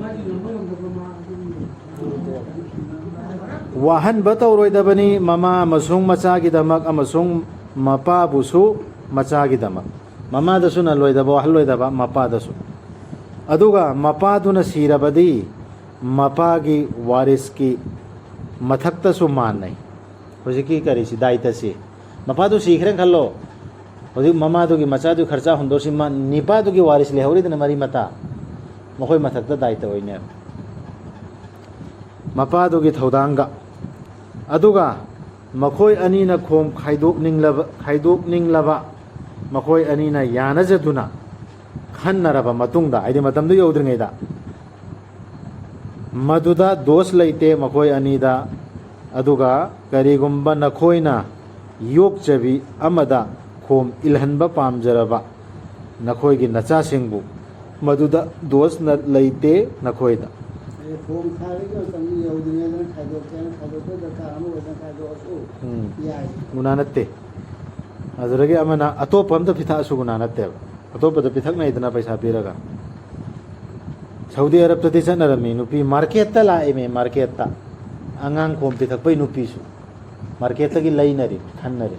ꯃꯥꯒꯤ ꯉꯝꯕ ꯉꯝꯗꯕ ꯃꯥ ꯑꯗꯨꯝ ꯋꯥꯍꯟꯕ ꯇꯧꯔꯣꯏꯗꯕꯅꯤ ꯃꯃꯥ ꯑꯃꯁꯨꯡ ꯃꯆꯥꯒꯤꯗꯃꯛ ꯑꯃꯁꯨꯡ ꯃꯄꯥꯕꯨꯁꯨ ꯃꯆꯥꯒꯤꯗꯃꯛ꯫ ꯃꯃꯥꯗꯁꯨ ꯅꯜꯂꯣꯏꯗꯕ, ꯋꯥꯍꯜꯂꯣꯏꯗꯕ, ꯃꯄꯥꯗꯁꯨ꯫ ꯑꯗꯨꯒ ꯃꯄꯥꯗꯨꯅ ꯁꯤꯔꯕꯗꯤ ꯃꯄꯥꯒꯤ ꯋꯥꯔꯤꯁꯀꯤ ꯃꯊꯛꯇꯁꯨ ꯃꯥꯟꯅꯩ꯫ ꯍꯧꯖꯤꯛꯀꯤ ꯀꯔꯤꯁꯤ, ꯗꯥꯏꯇꯁꯤ꯫ ꯃꯄꯥꯗꯨ ꯁꯤꯈ꯭ꯔꯦꯅ ꯈꯜꯂꯣ꯫ ꯍꯧꯖꯤꯛ ꯃꯃꯥꯗꯨꯒꯤ ꯃꯆꯥꯗꯨꯒꯤ ꯈꯔꯆꯥ ꯍꯨꯟꯗꯣꯛꯁꯤ, ꯃꯥ ꯅꯤꯄꯥꯗꯨꯒꯤ ꯋꯥꯔꯤꯁ ꯂꯩꯍꯧꯔꯤꯗꯅ ꯃꯔꯤ ꯃꯇꯥ, ꯃꯈꯣꯏ ꯃꯊꯛꯇ ꯗꯥꯏꯇ ꯑꯣꯏꯅꯦꯕ꯫ ꯃꯄꯥꯗꯨꯒꯤ ꯊꯧꯗꯥꯡꯒ꯫ ꯑꯗꯨꯒ ꯃꯈꯣꯏ ꯑꯅꯤꯅ ꯈꯣꯝ ꯈꯥꯏꯗꯣꯛꯅꯤꯡꯂꯕ, ꯈꯥꯏꯗꯣꯛꯅꯤꯡꯂꯕ ꯃꯈꯣꯏ ꯑꯅꯤꯅ ꯌꯥꯅꯖꯗꯨꯅ ꯈꯟꯅꯔꯕ ꯃꯇꯨꯡꯗ, ꯍꯥꯏꯗꯤ ꯃꯇꯝꯗꯨ ꯌꯧꯗ꯭ꯔꯤꯉꯩꯗ, ꯃꯗꯨꯗ ꯗꯣꯁ ꯂꯩꯇꯦ ꯃꯈꯣꯏ ꯑꯅꯤꯗ꯫ ꯑꯗꯨꯒ ꯀꯔꯤꯒꯨꯝꯕ ꯅꯈꯣꯏꯅ ꯌꯣꯛꯆꯕꯤ ꯑꯃꯗ ꯈꯣꯝ ꯏꯜꯍꯟꯕ ꯄꯥꯝꯖꯔꯕ ꯅꯈꯣꯏꯒꯤ ꯅꯆꯥꯁꯤꯡꯕꯨ, ꯃꯗꯨꯗ ꯗꯣꯁꯅ ꯂꯩꯇꯦ ꯅꯈꯣꯏꯗ꯫ ꯐꯣꯝ ꯊꯥꯕꯒꯤ ꯃꯇꯝꯗꯨ ꯌꯧꯗ꯭ꯔꯤꯉꯩꯗꯅ ꯈꯥꯏꯗꯣꯛꯀꯦꯅ ꯈꯥꯏꯗꯣꯛꯄ ꯗꯔꯀꯥꯔ ꯑꯃ ꯑꯣꯏꯗꯅ ꯈꯥꯏꯗꯣꯛꯑꯁꯨ ꯎꯝ꯫ ꯌꯥꯏ꯫ ꯒꯨꯅꯥ ꯅꯠꯇꯦ꯫ ꯑꯗꯨꯗꯒꯤ ꯑꯃꯅ ꯑꯇꯣꯞꯄ ꯑꯝꯗ ꯄꯤꯊꯛꯑꯁꯨ ꯒꯨꯅꯥ ꯅꯠꯇꯦꯕ꯫ ꯑꯇꯣꯞꯄꯗ ꯄꯤꯊꯛꯅꯩꯗꯅ ꯄꯩꯁꯥ ꯄꯤꯔꯒ꯫ ꯁꯥꯎꯗꯤ ꯑꯔꯕꯇꯗꯤ ꯆꯠꯅꯔꯝꯃꯤ ꯅꯨꯄꯤ ꯃꯥꯔꯀꯦꯠꯇ ꯂꯥꯛꯏꯃꯤ, ꯃꯥꯔꯀꯦꯠꯇ꯫ ꯑꯉꯥꯡ ꯈꯣꯝ ꯄꯤꯊꯛꯄꯩ ꯅꯨꯄꯤꯁꯨ ꯃꯥꯔꯀꯦꯠꯇꯒꯤ ꯂꯩꯅꯔꯤ, ꯈꯟꯅꯔꯤ꯫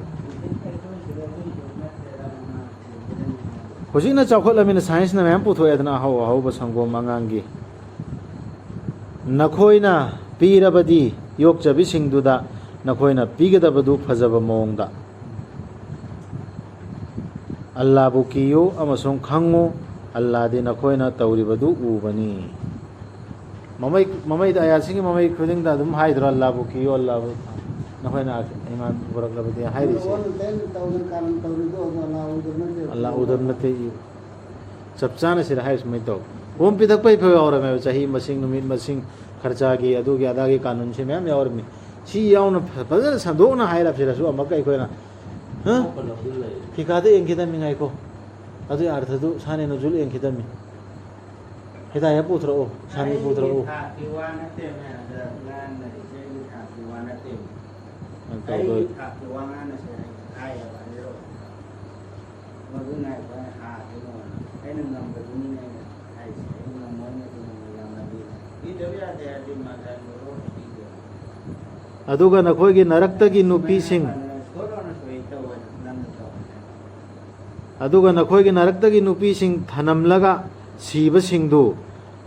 ꯍꯧꯖꯤꯛꯅ ꯆꯥꯎꯈꯠꯂꯃꯤꯅ ꯁꯥꯏꯟꯁꯅ ꯃꯌꯥꯝ ꯄꯨꯊꯣꯛꯑꯦꯗꯅ, ꯑꯍꯧ ꯑꯍꯧꯕ ꯁꯪꯒꯣꯝ ꯑꯉꯥꯡꯒꯤ꯫ ꯅꯈꯣꯏꯅ ꯄꯤꯔꯕꯗꯤ ꯌꯣꯛꯆꯕꯤꯁꯤꯡꯗꯨꯗ ꯅꯈꯣꯏꯅ ꯄꯤꯒꯗꯕꯗꯨ ꯐꯖꯕ ꯃꯑꯣꯡꯗ꯫ ꯑꯜꯂꯥꯕꯨ ꯀꯤꯌꯨ ꯑꯃꯁꯨꯡ ꯈꯪꯉꯨ, ꯑꯜꯂꯥꯗꯤ ꯅꯈꯣꯏꯅ ꯇꯧꯔꯤꯕꯗꯨ ꯎꯕꯅꯤ꯫ ꯃꯃꯩ, ꯃꯃꯩꯗ, ꯑꯌꯥꯁꯤꯡꯒꯤ ꯃꯃꯩ ꯈꯨꯗꯤꯡꯗ ꯑꯗꯨꯝ ꯍꯥꯏꯗ꯭ꯔꯣ, "ꯑꯜꯂꯥꯕꯨ ꯀꯤꯌꯨ, ꯑꯜꯂꯥꯕꯨ"? ꯅꯈꯣꯏꯅ ꯏꯃꯥꯟ ꯄꯨꯔꯛꯂꯕꯗꯤ ꯍꯥꯏꯔꯤꯁꯦ꯫ ꯑꯣꯟꯅ ꯇꯩꯅ ꯇꯧꯗꯅ ꯀꯥꯔꯟ ꯇꯧꯔꯤꯗꯣ ꯑꯗꯣ ꯑꯜꯂꯥ ꯎꯗꯕ ꯅꯠꯇꯦ꯫ ꯑꯜꯂꯥ ꯎꯗꯕ ꯅꯠꯇꯦ꯫ ꯆꯞ ꯆꯥꯅ ꯁꯤꯗ ꯍꯥꯏꯔꯤ ꯁꯨꯃꯥꯏꯅ ꯇꯧ꯫ ꯐꯣꯝ ꯄꯤꯊꯛꯄꯩ ꯐꯥꯎ ꯌꯥꯎꯔꯝꯃꯦꯕ, ꯆꯍꯤ ꯃꯁꯤꯡ, ꯅꯨꯃꯤꯠ ꯃꯁꯤꯡ, ꯈꯔꯆꯥꯒꯤ, ꯑꯗꯨꯒꯤ ꯑꯗꯥꯒꯤ ꯀꯥꯅꯨꯟꯁꯦ ꯃꯌꯥꯝ ꯌꯥꯎꯔꯝꯃꯤ꯫ ꯁꯤ ꯌꯥꯎꯅ ꯐ-, ꯐꯖꯅ ꯁꯟꯗꯣꯛꯅ ꯍꯥꯏꯔꯕꯁꯤꯗꯁꯨ ꯑꯃꯨꯛꯀ ꯑꯩꯈꯣꯏꯅ, ꯍꯥ? ꯐꯤꯀꯥꯗ ꯌꯦꯡꯈꯤꯗꯕꯅꯤ, ꯉꯥꯏꯈꯣ꯫ ꯑꯗꯨꯒꯤ ꯑꯥꯔꯊꯗꯨ ꯁꯥꯅꯦ ꯅꯨꯖꯨꯜ ꯌꯦꯡꯈꯤꯗꯕꯅꯤ꯫ ꯍꯤꯗꯥꯌꯥ ꯄꯨꯊꯣꯔꯛꯑꯣ, ꯁꯥꯅꯤ ꯄꯨꯊꯣꯔꯛꯑꯣ꯫ ꯊꯥꯛꯀꯤ ꯋꯥ ꯅꯠꯇꯦ ꯃꯌꯥꯝꯗ ꯉꯥꯡꯅꯔꯤꯁꯦ, ꯑꯩꯒꯤ ꯊꯥꯛꯀꯤ ꯋꯥ ꯅꯠꯇꯦ꯫ ꯇꯧꯗꯣꯏ꯫ ꯑꯩꯒꯤ ꯊꯥꯛꯀꯤ ꯋꯥ ꯉꯥꯡꯅꯁꯦ ꯍꯥꯏꯌꯦꯕ, ꯑꯅꯤꯔꯣ꯫ ꯉꯥꯏꯈꯣ, ꯑꯩ ꯍꯥꯗꯣꯏꯅꯣ꯫ ꯑꯩꯅ ꯉꯝꯕꯗꯨꯅꯤꯅꯦ ꯑꯩꯅ ꯍꯥꯏꯁꯦ꯫ ꯑꯩꯅ ꯉꯝꯃꯣꯏꯅ ꯑꯗꯨꯝ ꯉꯝꯃꯣꯏ, ꯌꯥꯝꯅꯗꯤ ꯄꯤꯗꯕ ꯌꯥꯗꯦ ꯍꯥꯏꯔꯗꯤ ꯃꯥ ꯇꯥꯏꯝ ꯑꯣꯏꯔꯣ ꯄꯤꯗꯦ꯫ ꯑꯗꯨꯒ ꯅꯈꯣꯏꯒꯤ ꯅꯔꯛꯇꯒꯤ ꯅꯨꯄꯤꯁꯤꯡ ꯁꯣꯏ ꯂꯣꯟꯅ ꯁꯣꯏ ꯇꯧꯕ ꯅꯪꯅ ꯇꯧꯕꯅꯦ꯫ ꯑꯗꯨꯒ ꯅꯈꯣꯏꯒꯤ ꯅꯔꯛꯇꯒꯤ ꯅꯨꯄꯤꯁꯤꯡ ꯊꯅꯝꯂꯒ ꯁꯤꯕꯁꯤꯡꯗꯨ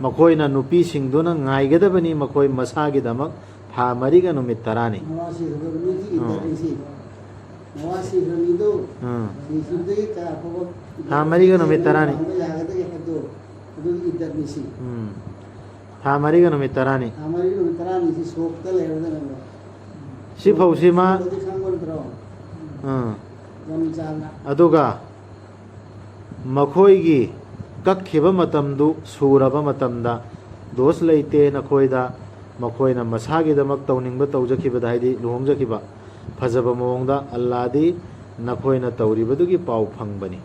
ꯃꯈꯣꯏꯅ ꯅꯨꯄꯤꯁꯤꯡꯗꯨꯅ ꯉꯥꯏꯒꯗꯕꯅꯤ, ꯃꯈꯣꯏ ꯃꯁꯥꯒꯤꯗꯃꯛ ꯊꯥ ꯃꯔꯤꯒ ꯅꯨꯃꯤꯠ ꯇꯔꯥꯅꯤ꯫ ꯃꯋꯥ ꯁꯤꯈ꯭ꯔꯕ ꯃꯤꯒꯤ ꯎꯝ꯫ ꯏꯟꯇꯔꯅꯦꯁꯤ꯫ ꯃꯋꯥ ꯁꯤꯈ꯭ꯔ ꯃꯤꯗꯣ ꯎꯝ꯫ ꯁꯤꯈꯤꯕꯗꯒꯤ ꯀꯌꯥ ꯐꯥꯎꯕ ꯊꯥ ꯃꯔꯤꯒ ꯅꯨꯃꯤꯠ ꯇꯔꯥꯅꯤ꯫ ꯄꯥꯟꯕ ꯌꯥꯒꯗꯒꯦ ꯍꯥꯏꯕꯗꯣ ꯑꯗꯨꯒꯤ ꯏꯟꯇꯔꯅꯦꯁꯤ꯫ ꯎꯝ꯫ ꯊꯥ ꯃꯔꯤꯒ ꯅꯨꯃꯤꯠ ꯇꯔꯥꯅꯤ꯫ ꯊꯥ ꯃꯔꯤꯒ ꯅꯨꯃꯤꯠ ꯇꯔꯥꯅꯤꯁꯤ ꯁꯣꯛꯇ ꯂꯩꯔꯗꯅꯦꯕ꯫ ꯁꯤ ꯐꯧꯁꯤ ꯃꯥ ꯑꯗꯨꯗꯤ ꯈꯪꯕ ꯅꯠꯇ꯭ꯔꯣ? ꯎꯝ꯫ ꯌꯥꯝ ꯆꯥꯅ꯫ ꯑꯗꯨꯒ ꯃꯈꯣꯏꯒꯤ ꯀꯛꯈꯤꯕ ꯃꯇꯝꯗꯨ ꯁꯨꯔꯕ ꯃꯇꯝꯗ ꯗꯣꯁ ꯂꯩꯇꯦ ꯅꯈꯣꯏꯗ, ꯃꯈꯣꯏꯅ ꯃꯁꯥꯒꯤꯗꯃꯛ ꯇꯧꯅꯤꯡꯕ ꯇꯧꯖꯈꯤꯕꯗ, ꯍꯥꯏꯗꯤ ꯂꯨꯍꯣꯡꯖꯈꯤꯕ, ꯐꯖꯕ ꯃꯑꯣꯡꯗ ꯑꯜꯂꯥꯗꯤ ꯅꯈꯣꯏꯅ ꯇꯧꯔꯤꯕꯗꯨꯒꯤ ꯄꯥꯎ ꯐꯪꯕꯅꯤ꯫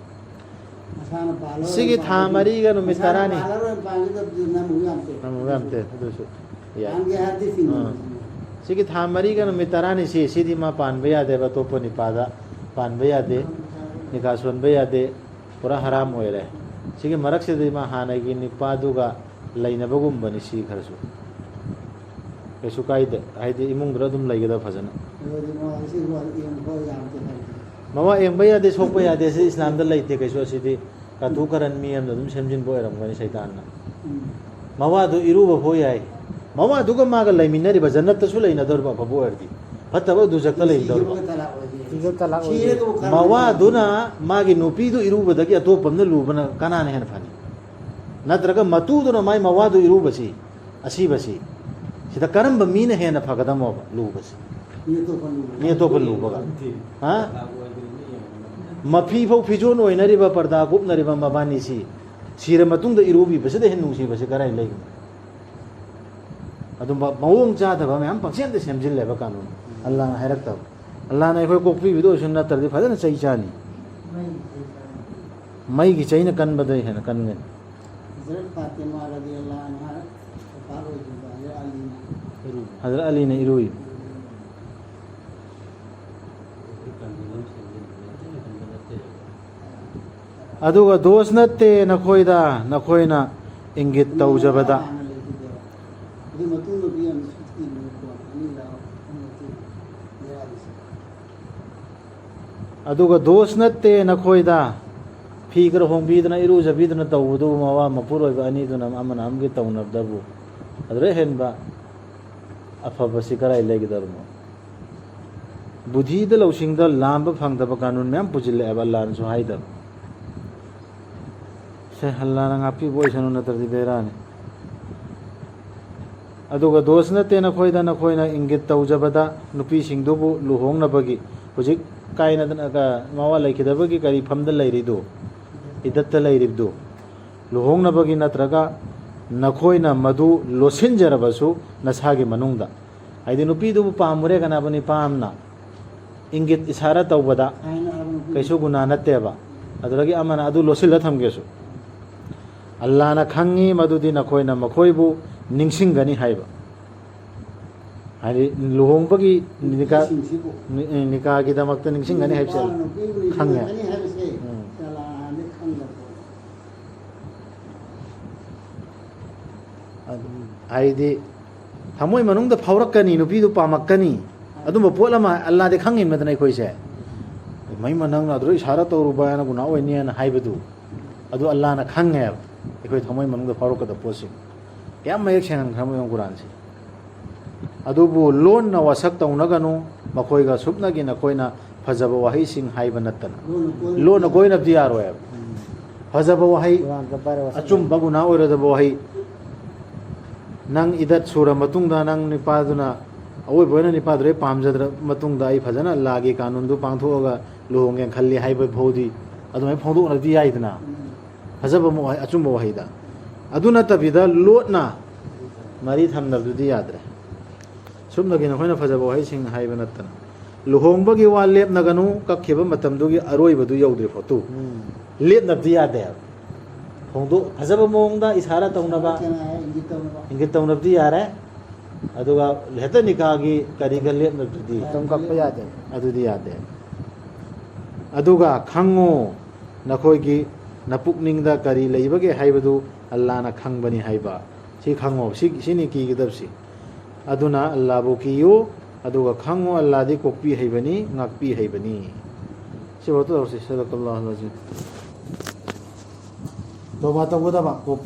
ꯃꯁꯥꯅ ꯄꯥꯜꯂꯔꯣꯏ ꯁꯤꯒꯤ ꯊꯥ ꯄꯥꯜꯂꯗꯤ-, ꯃꯔꯤꯒ ꯅꯨꯃꯤꯠ ꯃꯁꯥꯅ ꯇꯔꯥꯅꯤ꯫ ꯄꯥꯜꯂꯔꯣꯏ ꯄꯥꯜꯂꯗꯤ ꯅꯝꯃꯨ ꯌꯥꯝ ꯇꯦ꯫ ꯅꯝꯃꯨ ꯌꯥꯝ ꯇꯦ, ꯑꯗꯨꯁꯨ ꯌꯥꯏ꯫ ꯄꯥꯟꯒꯦ ꯍꯥꯏꯔꯗꯤ ꯆꯤꯡꯉꯣ꯫ ꯑꯥ꯫ ꯁꯤꯒꯤ ꯊꯥ ꯃꯔꯤꯒ ꯅꯨꯃꯤꯠ ꯇꯔꯥꯅꯤꯁꯤ, ꯁꯤꯗꯤ ꯃꯥ ꯄꯥꯟꯕ ꯌꯥꯗꯦꯕ, ꯑꯇꯣꯞꯄ ꯅꯤꯄꯥꯗ ꯄꯥꯟꯕ ꯌꯥꯗꯦ, ꯅꯤꯀꯥ ꯁꯣꯟꯕ ꯌꯥꯗꯦ, ꯄꯨꯔꯥ ꯍꯔꯥꯝ ꯑꯣꯏꯔꯦ꯫ ꯁꯤꯒꯤ ꯃꯔꯛꯁꯤꯗꯗꯤ ꯃꯥ ꯍꯥꯟꯅꯒꯤ ꯅꯤꯄꯥꯗꯨꯒ ꯂꯩꯅꯕꯒꯨꯝꯕꯅꯤ ꯁꯤ ꯈꯔꯁꯨ꯫ ꯀꯩꯁꯨ ꯀꯥꯏꯗꯦ, ꯍꯥꯏꯗꯤ ꯏꯃꯨꯡꯗꯨꯗ ꯑꯗꯨꯝ ꯂꯩꯒꯗꯕ ꯐꯖꯅ꯫ ꯑꯗꯨꯗꯤ ꯃꯥ ꯁꯤ ꯋꯥ ꯌꯦꯡꯕ ꯌꯥꯗꯦ ꯍꯥꯏꯕꯗꯤ꯫ ꯃꯋꯥ ꯌꯦꯡꯕ ꯌꯥꯗꯦ, ꯁꯣꯛꯄ ꯌꯥꯗꯦ, ꯁꯤ ꯏꯁꯂꯥꯝꯗ ꯂꯩꯇꯦ ꯀꯩꯁꯨ꯫ ꯑꯁꯤꯗꯤ ꯀꯥꯇꯨ ꯀꯥꯔꯟ ꯃꯤ ꯑꯃꯅ ꯑꯗꯨꯝ ꯁꯦꯝꯖꯤꯟꯕ ꯑꯣꯏꯔꯝꯒꯅꯤ ꯁꯩꯇꯥꯟꯅ꯫ ꯎꯝ꯫ ꯃꯋꯥꯗꯨ ꯏꯔꯨꯕ ꯐꯥꯎ ꯌꯥꯏ꯫ ꯃꯋꯥꯗꯨꯒ ꯃꯥꯒ ꯂꯩꯃꯤꯟꯅꯔꯤꯕ, ꯖꯟꯅꯠꯇꯁꯨ ꯂꯩꯅꯗꯧꯔꯤꯕ ꯑꯐꯕ ꯑꯣꯏꯔꯗꯤ, ꯐꯠꯇꯕ ꯗꯨꯖꯛꯇ ꯂꯩꯗꯧꯔꯤꯕ꯫ ꯁꯤꯈꯤꯕꯒ ꯇꯂꯥꯛ ꯑꯣꯏꯗꯤ꯫ ꯁꯤꯈꯤꯕ ꯇꯂꯥꯛ ꯑꯣꯏꯗꯤ꯫ ꯁꯤꯔꯦ ꯑꯗꯨ ꯀꯔꯝ ꯃꯋꯥꯗꯨꯅ ꯃꯥꯒꯤ ꯅꯨꯄꯤꯗꯨ ꯏꯔꯨꯕꯗꯒꯤ ꯑꯇꯣꯞꯄ ꯑꯃꯅ ꯂꯨꯕꯅ ꯀꯅꯥꯅ ꯍꯦꯟꯅ ꯐꯅꯤ? ꯅꯠꯇ꯭ꯔꯒ ꯃꯇꯨꯗꯨꯅ ꯃꯥꯏ ꯃꯋꯥꯗꯨ ꯏꯔꯨꯕꯁꯤ, ꯑꯁꯤꯕꯁꯤ, ꯁꯤꯗ ꯀꯔꯝꯕ ꯃꯤꯅ ꯍꯦꯟꯅ ꯐꯒꯗꯃꯣꯕ ꯂꯨꯕꯁꯤ? ꯃꯤ ꯑꯇꯣꯞꯄ ꯂꯨꯕ꯫ ꯃꯤ ꯑꯇꯣꯞꯄ ꯂꯨꯕꯒ? ꯍꯥ? ꯃꯐꯤ ꯐꯥꯎ ꯐꯤꯖꯣꯟ ꯑꯣꯏꯅꯔꯤꯕ, ꯄꯔꯗꯥ ꯀꯨꯞꯅꯔꯤꯕ ꯃꯕꯥꯅꯤꯁꯤ ꯁꯤꯔ ꯃꯇꯨꯡꯗ ꯏꯔꯨꯕꯤꯕꯁꯤꯗ ꯍꯦꯟꯅ ꯅꯨꯡꯁꯤꯕꯁꯤ ꯀꯗꯥꯏ ꯂꯩꯒꯅꯤ? ꯑꯗꯨꯝꯕ ꯃꯑꯣꯡ ꯆꯥꯗꯕ ꯃꯌꯥꯝ ꯄꯪꯁꯦꯝꯗ ꯁꯦꯝꯖꯤꯜꯂꯦꯕ ꯀꯥꯅꯨꯟ꯫ ꯑꯜꯂꯥꯅ ꯍꯥꯏꯔꯛꯇꯕ꯫ ꯑꯜꯂꯥꯅ ꯑꯩꯈꯣꯏ ꯀꯣꯛꯄꯤꯕꯗ ꯑꯣꯏꯔꯁꯨ ꯅꯠꯇ꯭ꯔꯗꯤ ꯐꯖꯅ ꯆꯩ ꯆꯥꯅꯤ꯫ ꯃꯩꯒꯤ ꯆꯩꯅ ꯀꯟꯕꯗꯩ ꯍꯦꯟꯅ ꯀꯟꯒꯅꯤ꯫ ꯍꯖꯔꯠ ꯐꯥꯇꯤꯃꯥ ꯔꯗꯤꯌꯜꯂꯥꯍꯨ ꯑꯟꯍꯥ ꯋꯐꯥꯠ ꯑꯣꯏꯈꯤꯕ ꯍꯖꯔꯠ ꯑꯂꯤꯅ꯫ ꯍꯖꯔꯠ ꯑꯂꯤꯅ ꯏꯔꯨꯏ꯫ ꯑꯗꯨꯒ ꯗꯣꯁ ꯅꯠꯇꯦ ꯅꯈꯣꯏꯗ, ꯅꯈꯣꯏꯅ ꯏꯪꯒꯤꯠ ꯇꯧꯖꯕꯗ꯫ ꯑꯗꯨꯒ ꯗꯣꯁ ꯅꯠꯇꯦ ꯅꯈꯣꯏꯗ, ꯐꯤ ꯈꯔ ꯍꯣꯡꯕꯤꯗꯅ ꯏꯔꯨꯖꯕꯤꯗꯅ ꯇꯧꯕꯗꯨꯕꯨ ꯃꯋꯥ ꯃꯄꯨꯔꯣꯏꯕ ꯑꯅꯤꯗꯨꯅ ꯑꯃꯅ ꯑꯃꯒꯤ ꯇꯧꯅꯕꯗꯕꯨ ꯑꯗꯨꯗ ꯍꯦꯟꯕ ꯑꯐꯕꯁꯤ ꯀꯗꯥꯏ ꯂꯩꯒꯗꯧꯔꯤꯅꯣ? ꯕꯨꯙꯤꯗ ꯂꯧꯁꯤꯡꯗ ꯂꯥꯝꯕ ꯐꯪꯗꯕ ꯀꯥꯅꯨꯟ ꯃꯌꯥꯝ ꯄꯨꯁꯤꯜꯂꯛꯑꯦꯕ, ꯑꯜꯂꯥꯅꯁꯨ ꯍꯥꯏꯗꯕ꯫ ꯁꯦ, ꯑꯜꯂꯥꯅ ꯉꯥꯛꯄꯤꯕ ꯑꯣꯏꯁꯅꯨ, ꯅꯠꯇ꯭ꯔꯗꯤ ꯕꯦꯔꯥꯅꯤ꯫ ꯑꯗꯨꯒ ꯗꯣꯁ ꯅꯠꯇꯦ ꯅꯈꯣꯏꯗ, ꯅꯈꯣꯏꯅ ꯏꯪꯒꯤꯠ ꯇꯧꯖꯕꯗ ꯅꯨꯄꯤꯁꯤꯡꯗꯨꯕꯨ ꯂꯨꯍꯣꯡꯅꯕꯒꯤ ꯍꯧꯖꯤꯛ ꯀꯥꯏꯅꯗꯅ, ꯀ-, ꯃꯋꯥ ꯂꯩꯈꯤꯗꯕꯒꯤ ꯀꯔꯤ ꯐꯝꯗ ꯂꯩꯔꯤꯗꯨ, ꯏꯗꯠꯇ ꯂꯩꯔꯤꯕꯗꯨ, ꯂꯨꯍꯣꯡꯅꯕꯒꯤ ꯅꯠꯇ꯭ꯔꯒ ꯅꯈꯣꯏꯅ ꯃꯗꯨ ꯂꯣꯠꯁꯤꯟꯖꯔꯕꯁꯨ ꯅꯁꯥꯒꯤ ꯃꯅꯨꯡꯗ, ꯍꯥꯏꯗꯤ ꯅꯨꯄꯤꯗꯨꯕꯨ ꯄꯥꯝꯃꯨꯔꯦ ꯀꯅꯥꯕꯨꯅꯤ ꯄꯥꯝꯅ ꯏꯪꯒꯤꯠ ꯏꯁꯥꯔꯥ ꯇꯧꯕꯗ ꯀꯩꯁꯨ ꯒꯨꯅꯥ ꯅꯠꯇꯦꯕ꯫ ꯑꯗꯨꯗꯒꯤ ꯑꯃꯅ ꯑꯗꯨ ꯂꯣꯠꯁꯤꯜꯂ ꯊꯝꯒꯦꯁꯨ, ꯑꯜꯂꯥꯅ ꯈꯪꯉꯤ ꯃꯗꯨꯗꯤ ꯅꯈꯣꯏꯅ ꯃꯈꯣꯏꯕꯨ ꯅꯤꯡꯁꯤꯡꯒꯅꯤ ꯍꯥꯏꯕ꯫ ꯍꯥꯏꯗꯤ ꯂꯨꯍꯣꯡꯕꯒꯤ ꯅꯤꯀꯥ, ꯅꯨꯄꯤꯁꯤꯡꯁꯤꯕꯨ ꯅꯤ-, ꯅꯤꯀꯥꯒꯤꯗꯃꯛꯇ ꯅꯤꯡꯁꯤꯡꯒꯅꯤ ꯍꯥꯏꯕꯁꯦ ꯅꯨꯄꯥꯅ ꯅꯨꯄꯤꯕꯨ ꯈꯪꯉꯦ꯫ ꯅꯤꯡꯁꯤꯡꯒꯅꯤ ꯍꯥꯏꯕꯁꯦ ꯎꯝ꯫ ꯑꯜꯂꯥꯅ ꯈꯪꯗꯕ꯫ ꯑꯗꯨ ꯍꯥꯏꯗꯤ ꯊꯃꯣꯏ ꯃꯅꯨꯡꯗ ꯐꯥꯎꯔꯛꯀꯅꯤ, ꯅꯨꯄꯤꯗꯨ ꯄꯥꯝꯃꯛꯀꯅꯤ꯫ ꯑꯗꯨꯝꯕ ꯄꯣꯠ ꯑꯃ ꯑꯜꯂꯥꯗꯤ ꯈꯪꯉꯤꯃꯗꯅ ꯑꯩꯈꯣꯏꯁꯦ꯫ ꯃꯩꯃ ꯅꯪꯅ ꯑꯗꯨꯗ ꯏꯁꯥꯔꯥ ꯇꯧꯔꯨꯕ ꯍꯥꯏꯅ ꯒꯨꯅꯥ ꯑꯣꯏꯅꯤꯅ ꯍꯥꯏꯕꯗꯨ, ꯑꯗꯨ ꯑꯜꯂꯥꯅ ꯈꯪꯉꯦꯕ, ꯑꯩꯈꯣꯏ ꯊꯃꯣꯏ ꯃꯅꯨꯡꯗ ꯐꯥꯎꯔꯛꯀꯗꯕ ꯄꯣꯠꯁꯤ꯫ ꯀꯌꯥꯝ ꯃꯌꯦꯛ ꯁꯦꯡꯍꯟꯈ꯭ꯔꯕ ꯌꯦꯡꯉꯨ ꯀꯨꯔꯥꯟꯁꯦ꯫ ꯑꯗꯨꯕꯨ ꯂꯣꯟꯅ ꯋꯥꯁꯛ ꯇꯧꯅꯒꯅꯨ, ꯃꯈꯣꯏꯒ ꯁꯨꯞꯅꯒꯤ ꯅꯈꯣꯏꯅ ꯐꯖꯕ ꯋꯥꯍꯩꯁꯤꯡ ꯍꯥꯏꯕ ꯅꯠꯇꯅ꯫ ꯂꯣꯟꯅ ꯀꯣꯏꯅ ꯂꯣꯟꯅ ꯀꯣꯏꯅꯕꯗꯤ ꯌꯥꯔꯣꯏ ꯍꯥꯏꯕ꯫ ꯐꯖꯕ ꯋꯥꯍꯩ, ꯀꯨꯔꯥꯟ ꯆꯠꯄ ꯍꯥꯏꯔꯦ ꯋꯥꯁꯛ ꯑꯆꯨꯝꯕ ꯒꯨꯅꯥ ꯑꯣꯏꯔꯣꯏꯗꯕ ꯋꯥꯍꯩ꯫ ꯅꯪ ꯏꯗꯠ ꯁꯨꯔ ꯃꯇꯨꯡꯗ ꯅꯪ ꯅꯤꯄꯥꯗꯨꯅ ꯑꯋꯣꯏꯕ ꯑꯣꯏꯅ ꯅꯤꯄꯥꯗꯨꯗ ꯄꯥꯝꯖꯗ꯭ꯔ ꯃꯇꯨꯡꯗ ꯑꯩ ꯐꯖꯅ ꯑꯜꯂꯥꯒꯤ ꯀꯥꯅꯨꯟꯗꯨ ꯄꯥꯡꯊꯣꯛꯑꯒ ꯂꯨꯍꯣꯡꯒꯦꯅ ꯈꯜꯂꯤ ꯍꯥꯏꯕ ꯐꯥꯎꯗꯤ ꯑꯗꯨꯃꯥꯏꯅ ꯐꯣꯡꯗꯣꯛꯅꯕꯗꯤ ꯌꯥꯏꯗꯅ꯫ ꯐꯖꯕ ꯑꯃ ꯋꯥꯍꯩ, ꯑꯆꯨꯝꯕ ꯋꯥꯍꯩꯗ꯫ ꯑꯗꯨ ꯅꯠꯇꯕꯤꯗ ꯂꯣꯠꯅ ꯃꯔꯤ ꯊꯝꯅꯕꯗꯨꯗꯤ ꯌꯥꯗ꯭ꯔꯦ꯫ ꯁꯨꯞꯅꯒꯤ ꯅꯈꯣꯏꯅ ꯐꯖꯕ ꯋꯥꯍꯩꯁꯤꯡ ꯍꯥꯏꯕ ꯅꯠꯇꯅ꯫ ꯂꯨꯍꯣꯡꯕꯒꯤ ꯋꯥ ꯂꯦꯞꯅꯒꯅꯨ, ꯀꯛꯈꯤꯕ ꯃꯇꯝꯗꯨꯒꯤ ꯑꯔꯣꯏꯕꯗꯨ ꯌꯧꯗ꯭ꯔꯤ ꯐꯥꯎꯇꯨ꯫ ꯎꯝ꯫ ꯂꯦꯞꯅꯕꯗꯤ ꯌꯥꯗꯦ ꯍꯥꯏꯕ꯫ ꯐꯣꯡꯗꯣꯛ-, ꯐꯖꯕ ꯃꯑꯣꯡꯗ ꯏꯁꯥꯔꯥ ꯇꯧꯅꯕ, ꯏꯁꯥꯔꯥ ꯇꯧꯅꯕ, ꯏꯪꯒꯤꯠ ꯇꯧꯅꯕ꯫ ꯏꯪꯒꯤꯠ ꯇꯧꯅꯕꯗꯤ ꯌꯥꯔꯦ꯫ ꯑꯗꯨꯒ ꯍꯦꯛꯇ ꯅꯤꯀꯥꯒꯤ ꯀꯔꯤꯒ ꯂꯦꯞꯅꯕꯗꯨꯗꯤ ꯃꯇꯝ ꯀꯛꯄ ꯌꯥꯗꯦ꯫ ꯑꯗꯨꯗꯤ ꯌꯥꯗꯦ꯫ ꯑꯗꯨꯒ ꯈꯪꯉꯨ, ꯅꯈꯣꯏꯒꯤ ꯅꯄꯨꯛꯅꯤꯡꯗ ꯀꯔꯤ ꯂꯩꯕꯒꯦ ꯍꯥꯏꯕꯗꯨ ꯑꯜꯂꯥꯅ ꯈꯪꯕꯅꯤ ꯍꯥꯏꯕ꯫ ꯁꯤ ꯈꯪꯉꯣ, ꯁꯤ, ꯁꯤꯅꯤ ꯀꯤꯒꯗꯕꯁꯤ꯫ ꯑꯗꯨꯅ ꯑꯜꯂꯥꯕꯨ ꯀꯤꯌꯨ, ꯑꯗꯨꯒ ꯈꯪꯉꯨ, ꯑꯜꯂꯥꯗꯤ ꯀꯣꯛꯄꯤ ꯍꯩꯕꯅꯤ, ꯉꯥꯛꯄꯤ ꯍꯩꯕꯅꯤ꯫ ꯁꯤꯐꯥꯎ ꯇꯧꯔꯁꯤ꯫ ꯁꯗꯀꯜꯂꯥꯍꯨꯜ ꯑꯖꯤꯝ꯫ ꯇꯧꯕ ꯇꯧꯒꯗꯕ ꯀꯣꯛꯄꯤ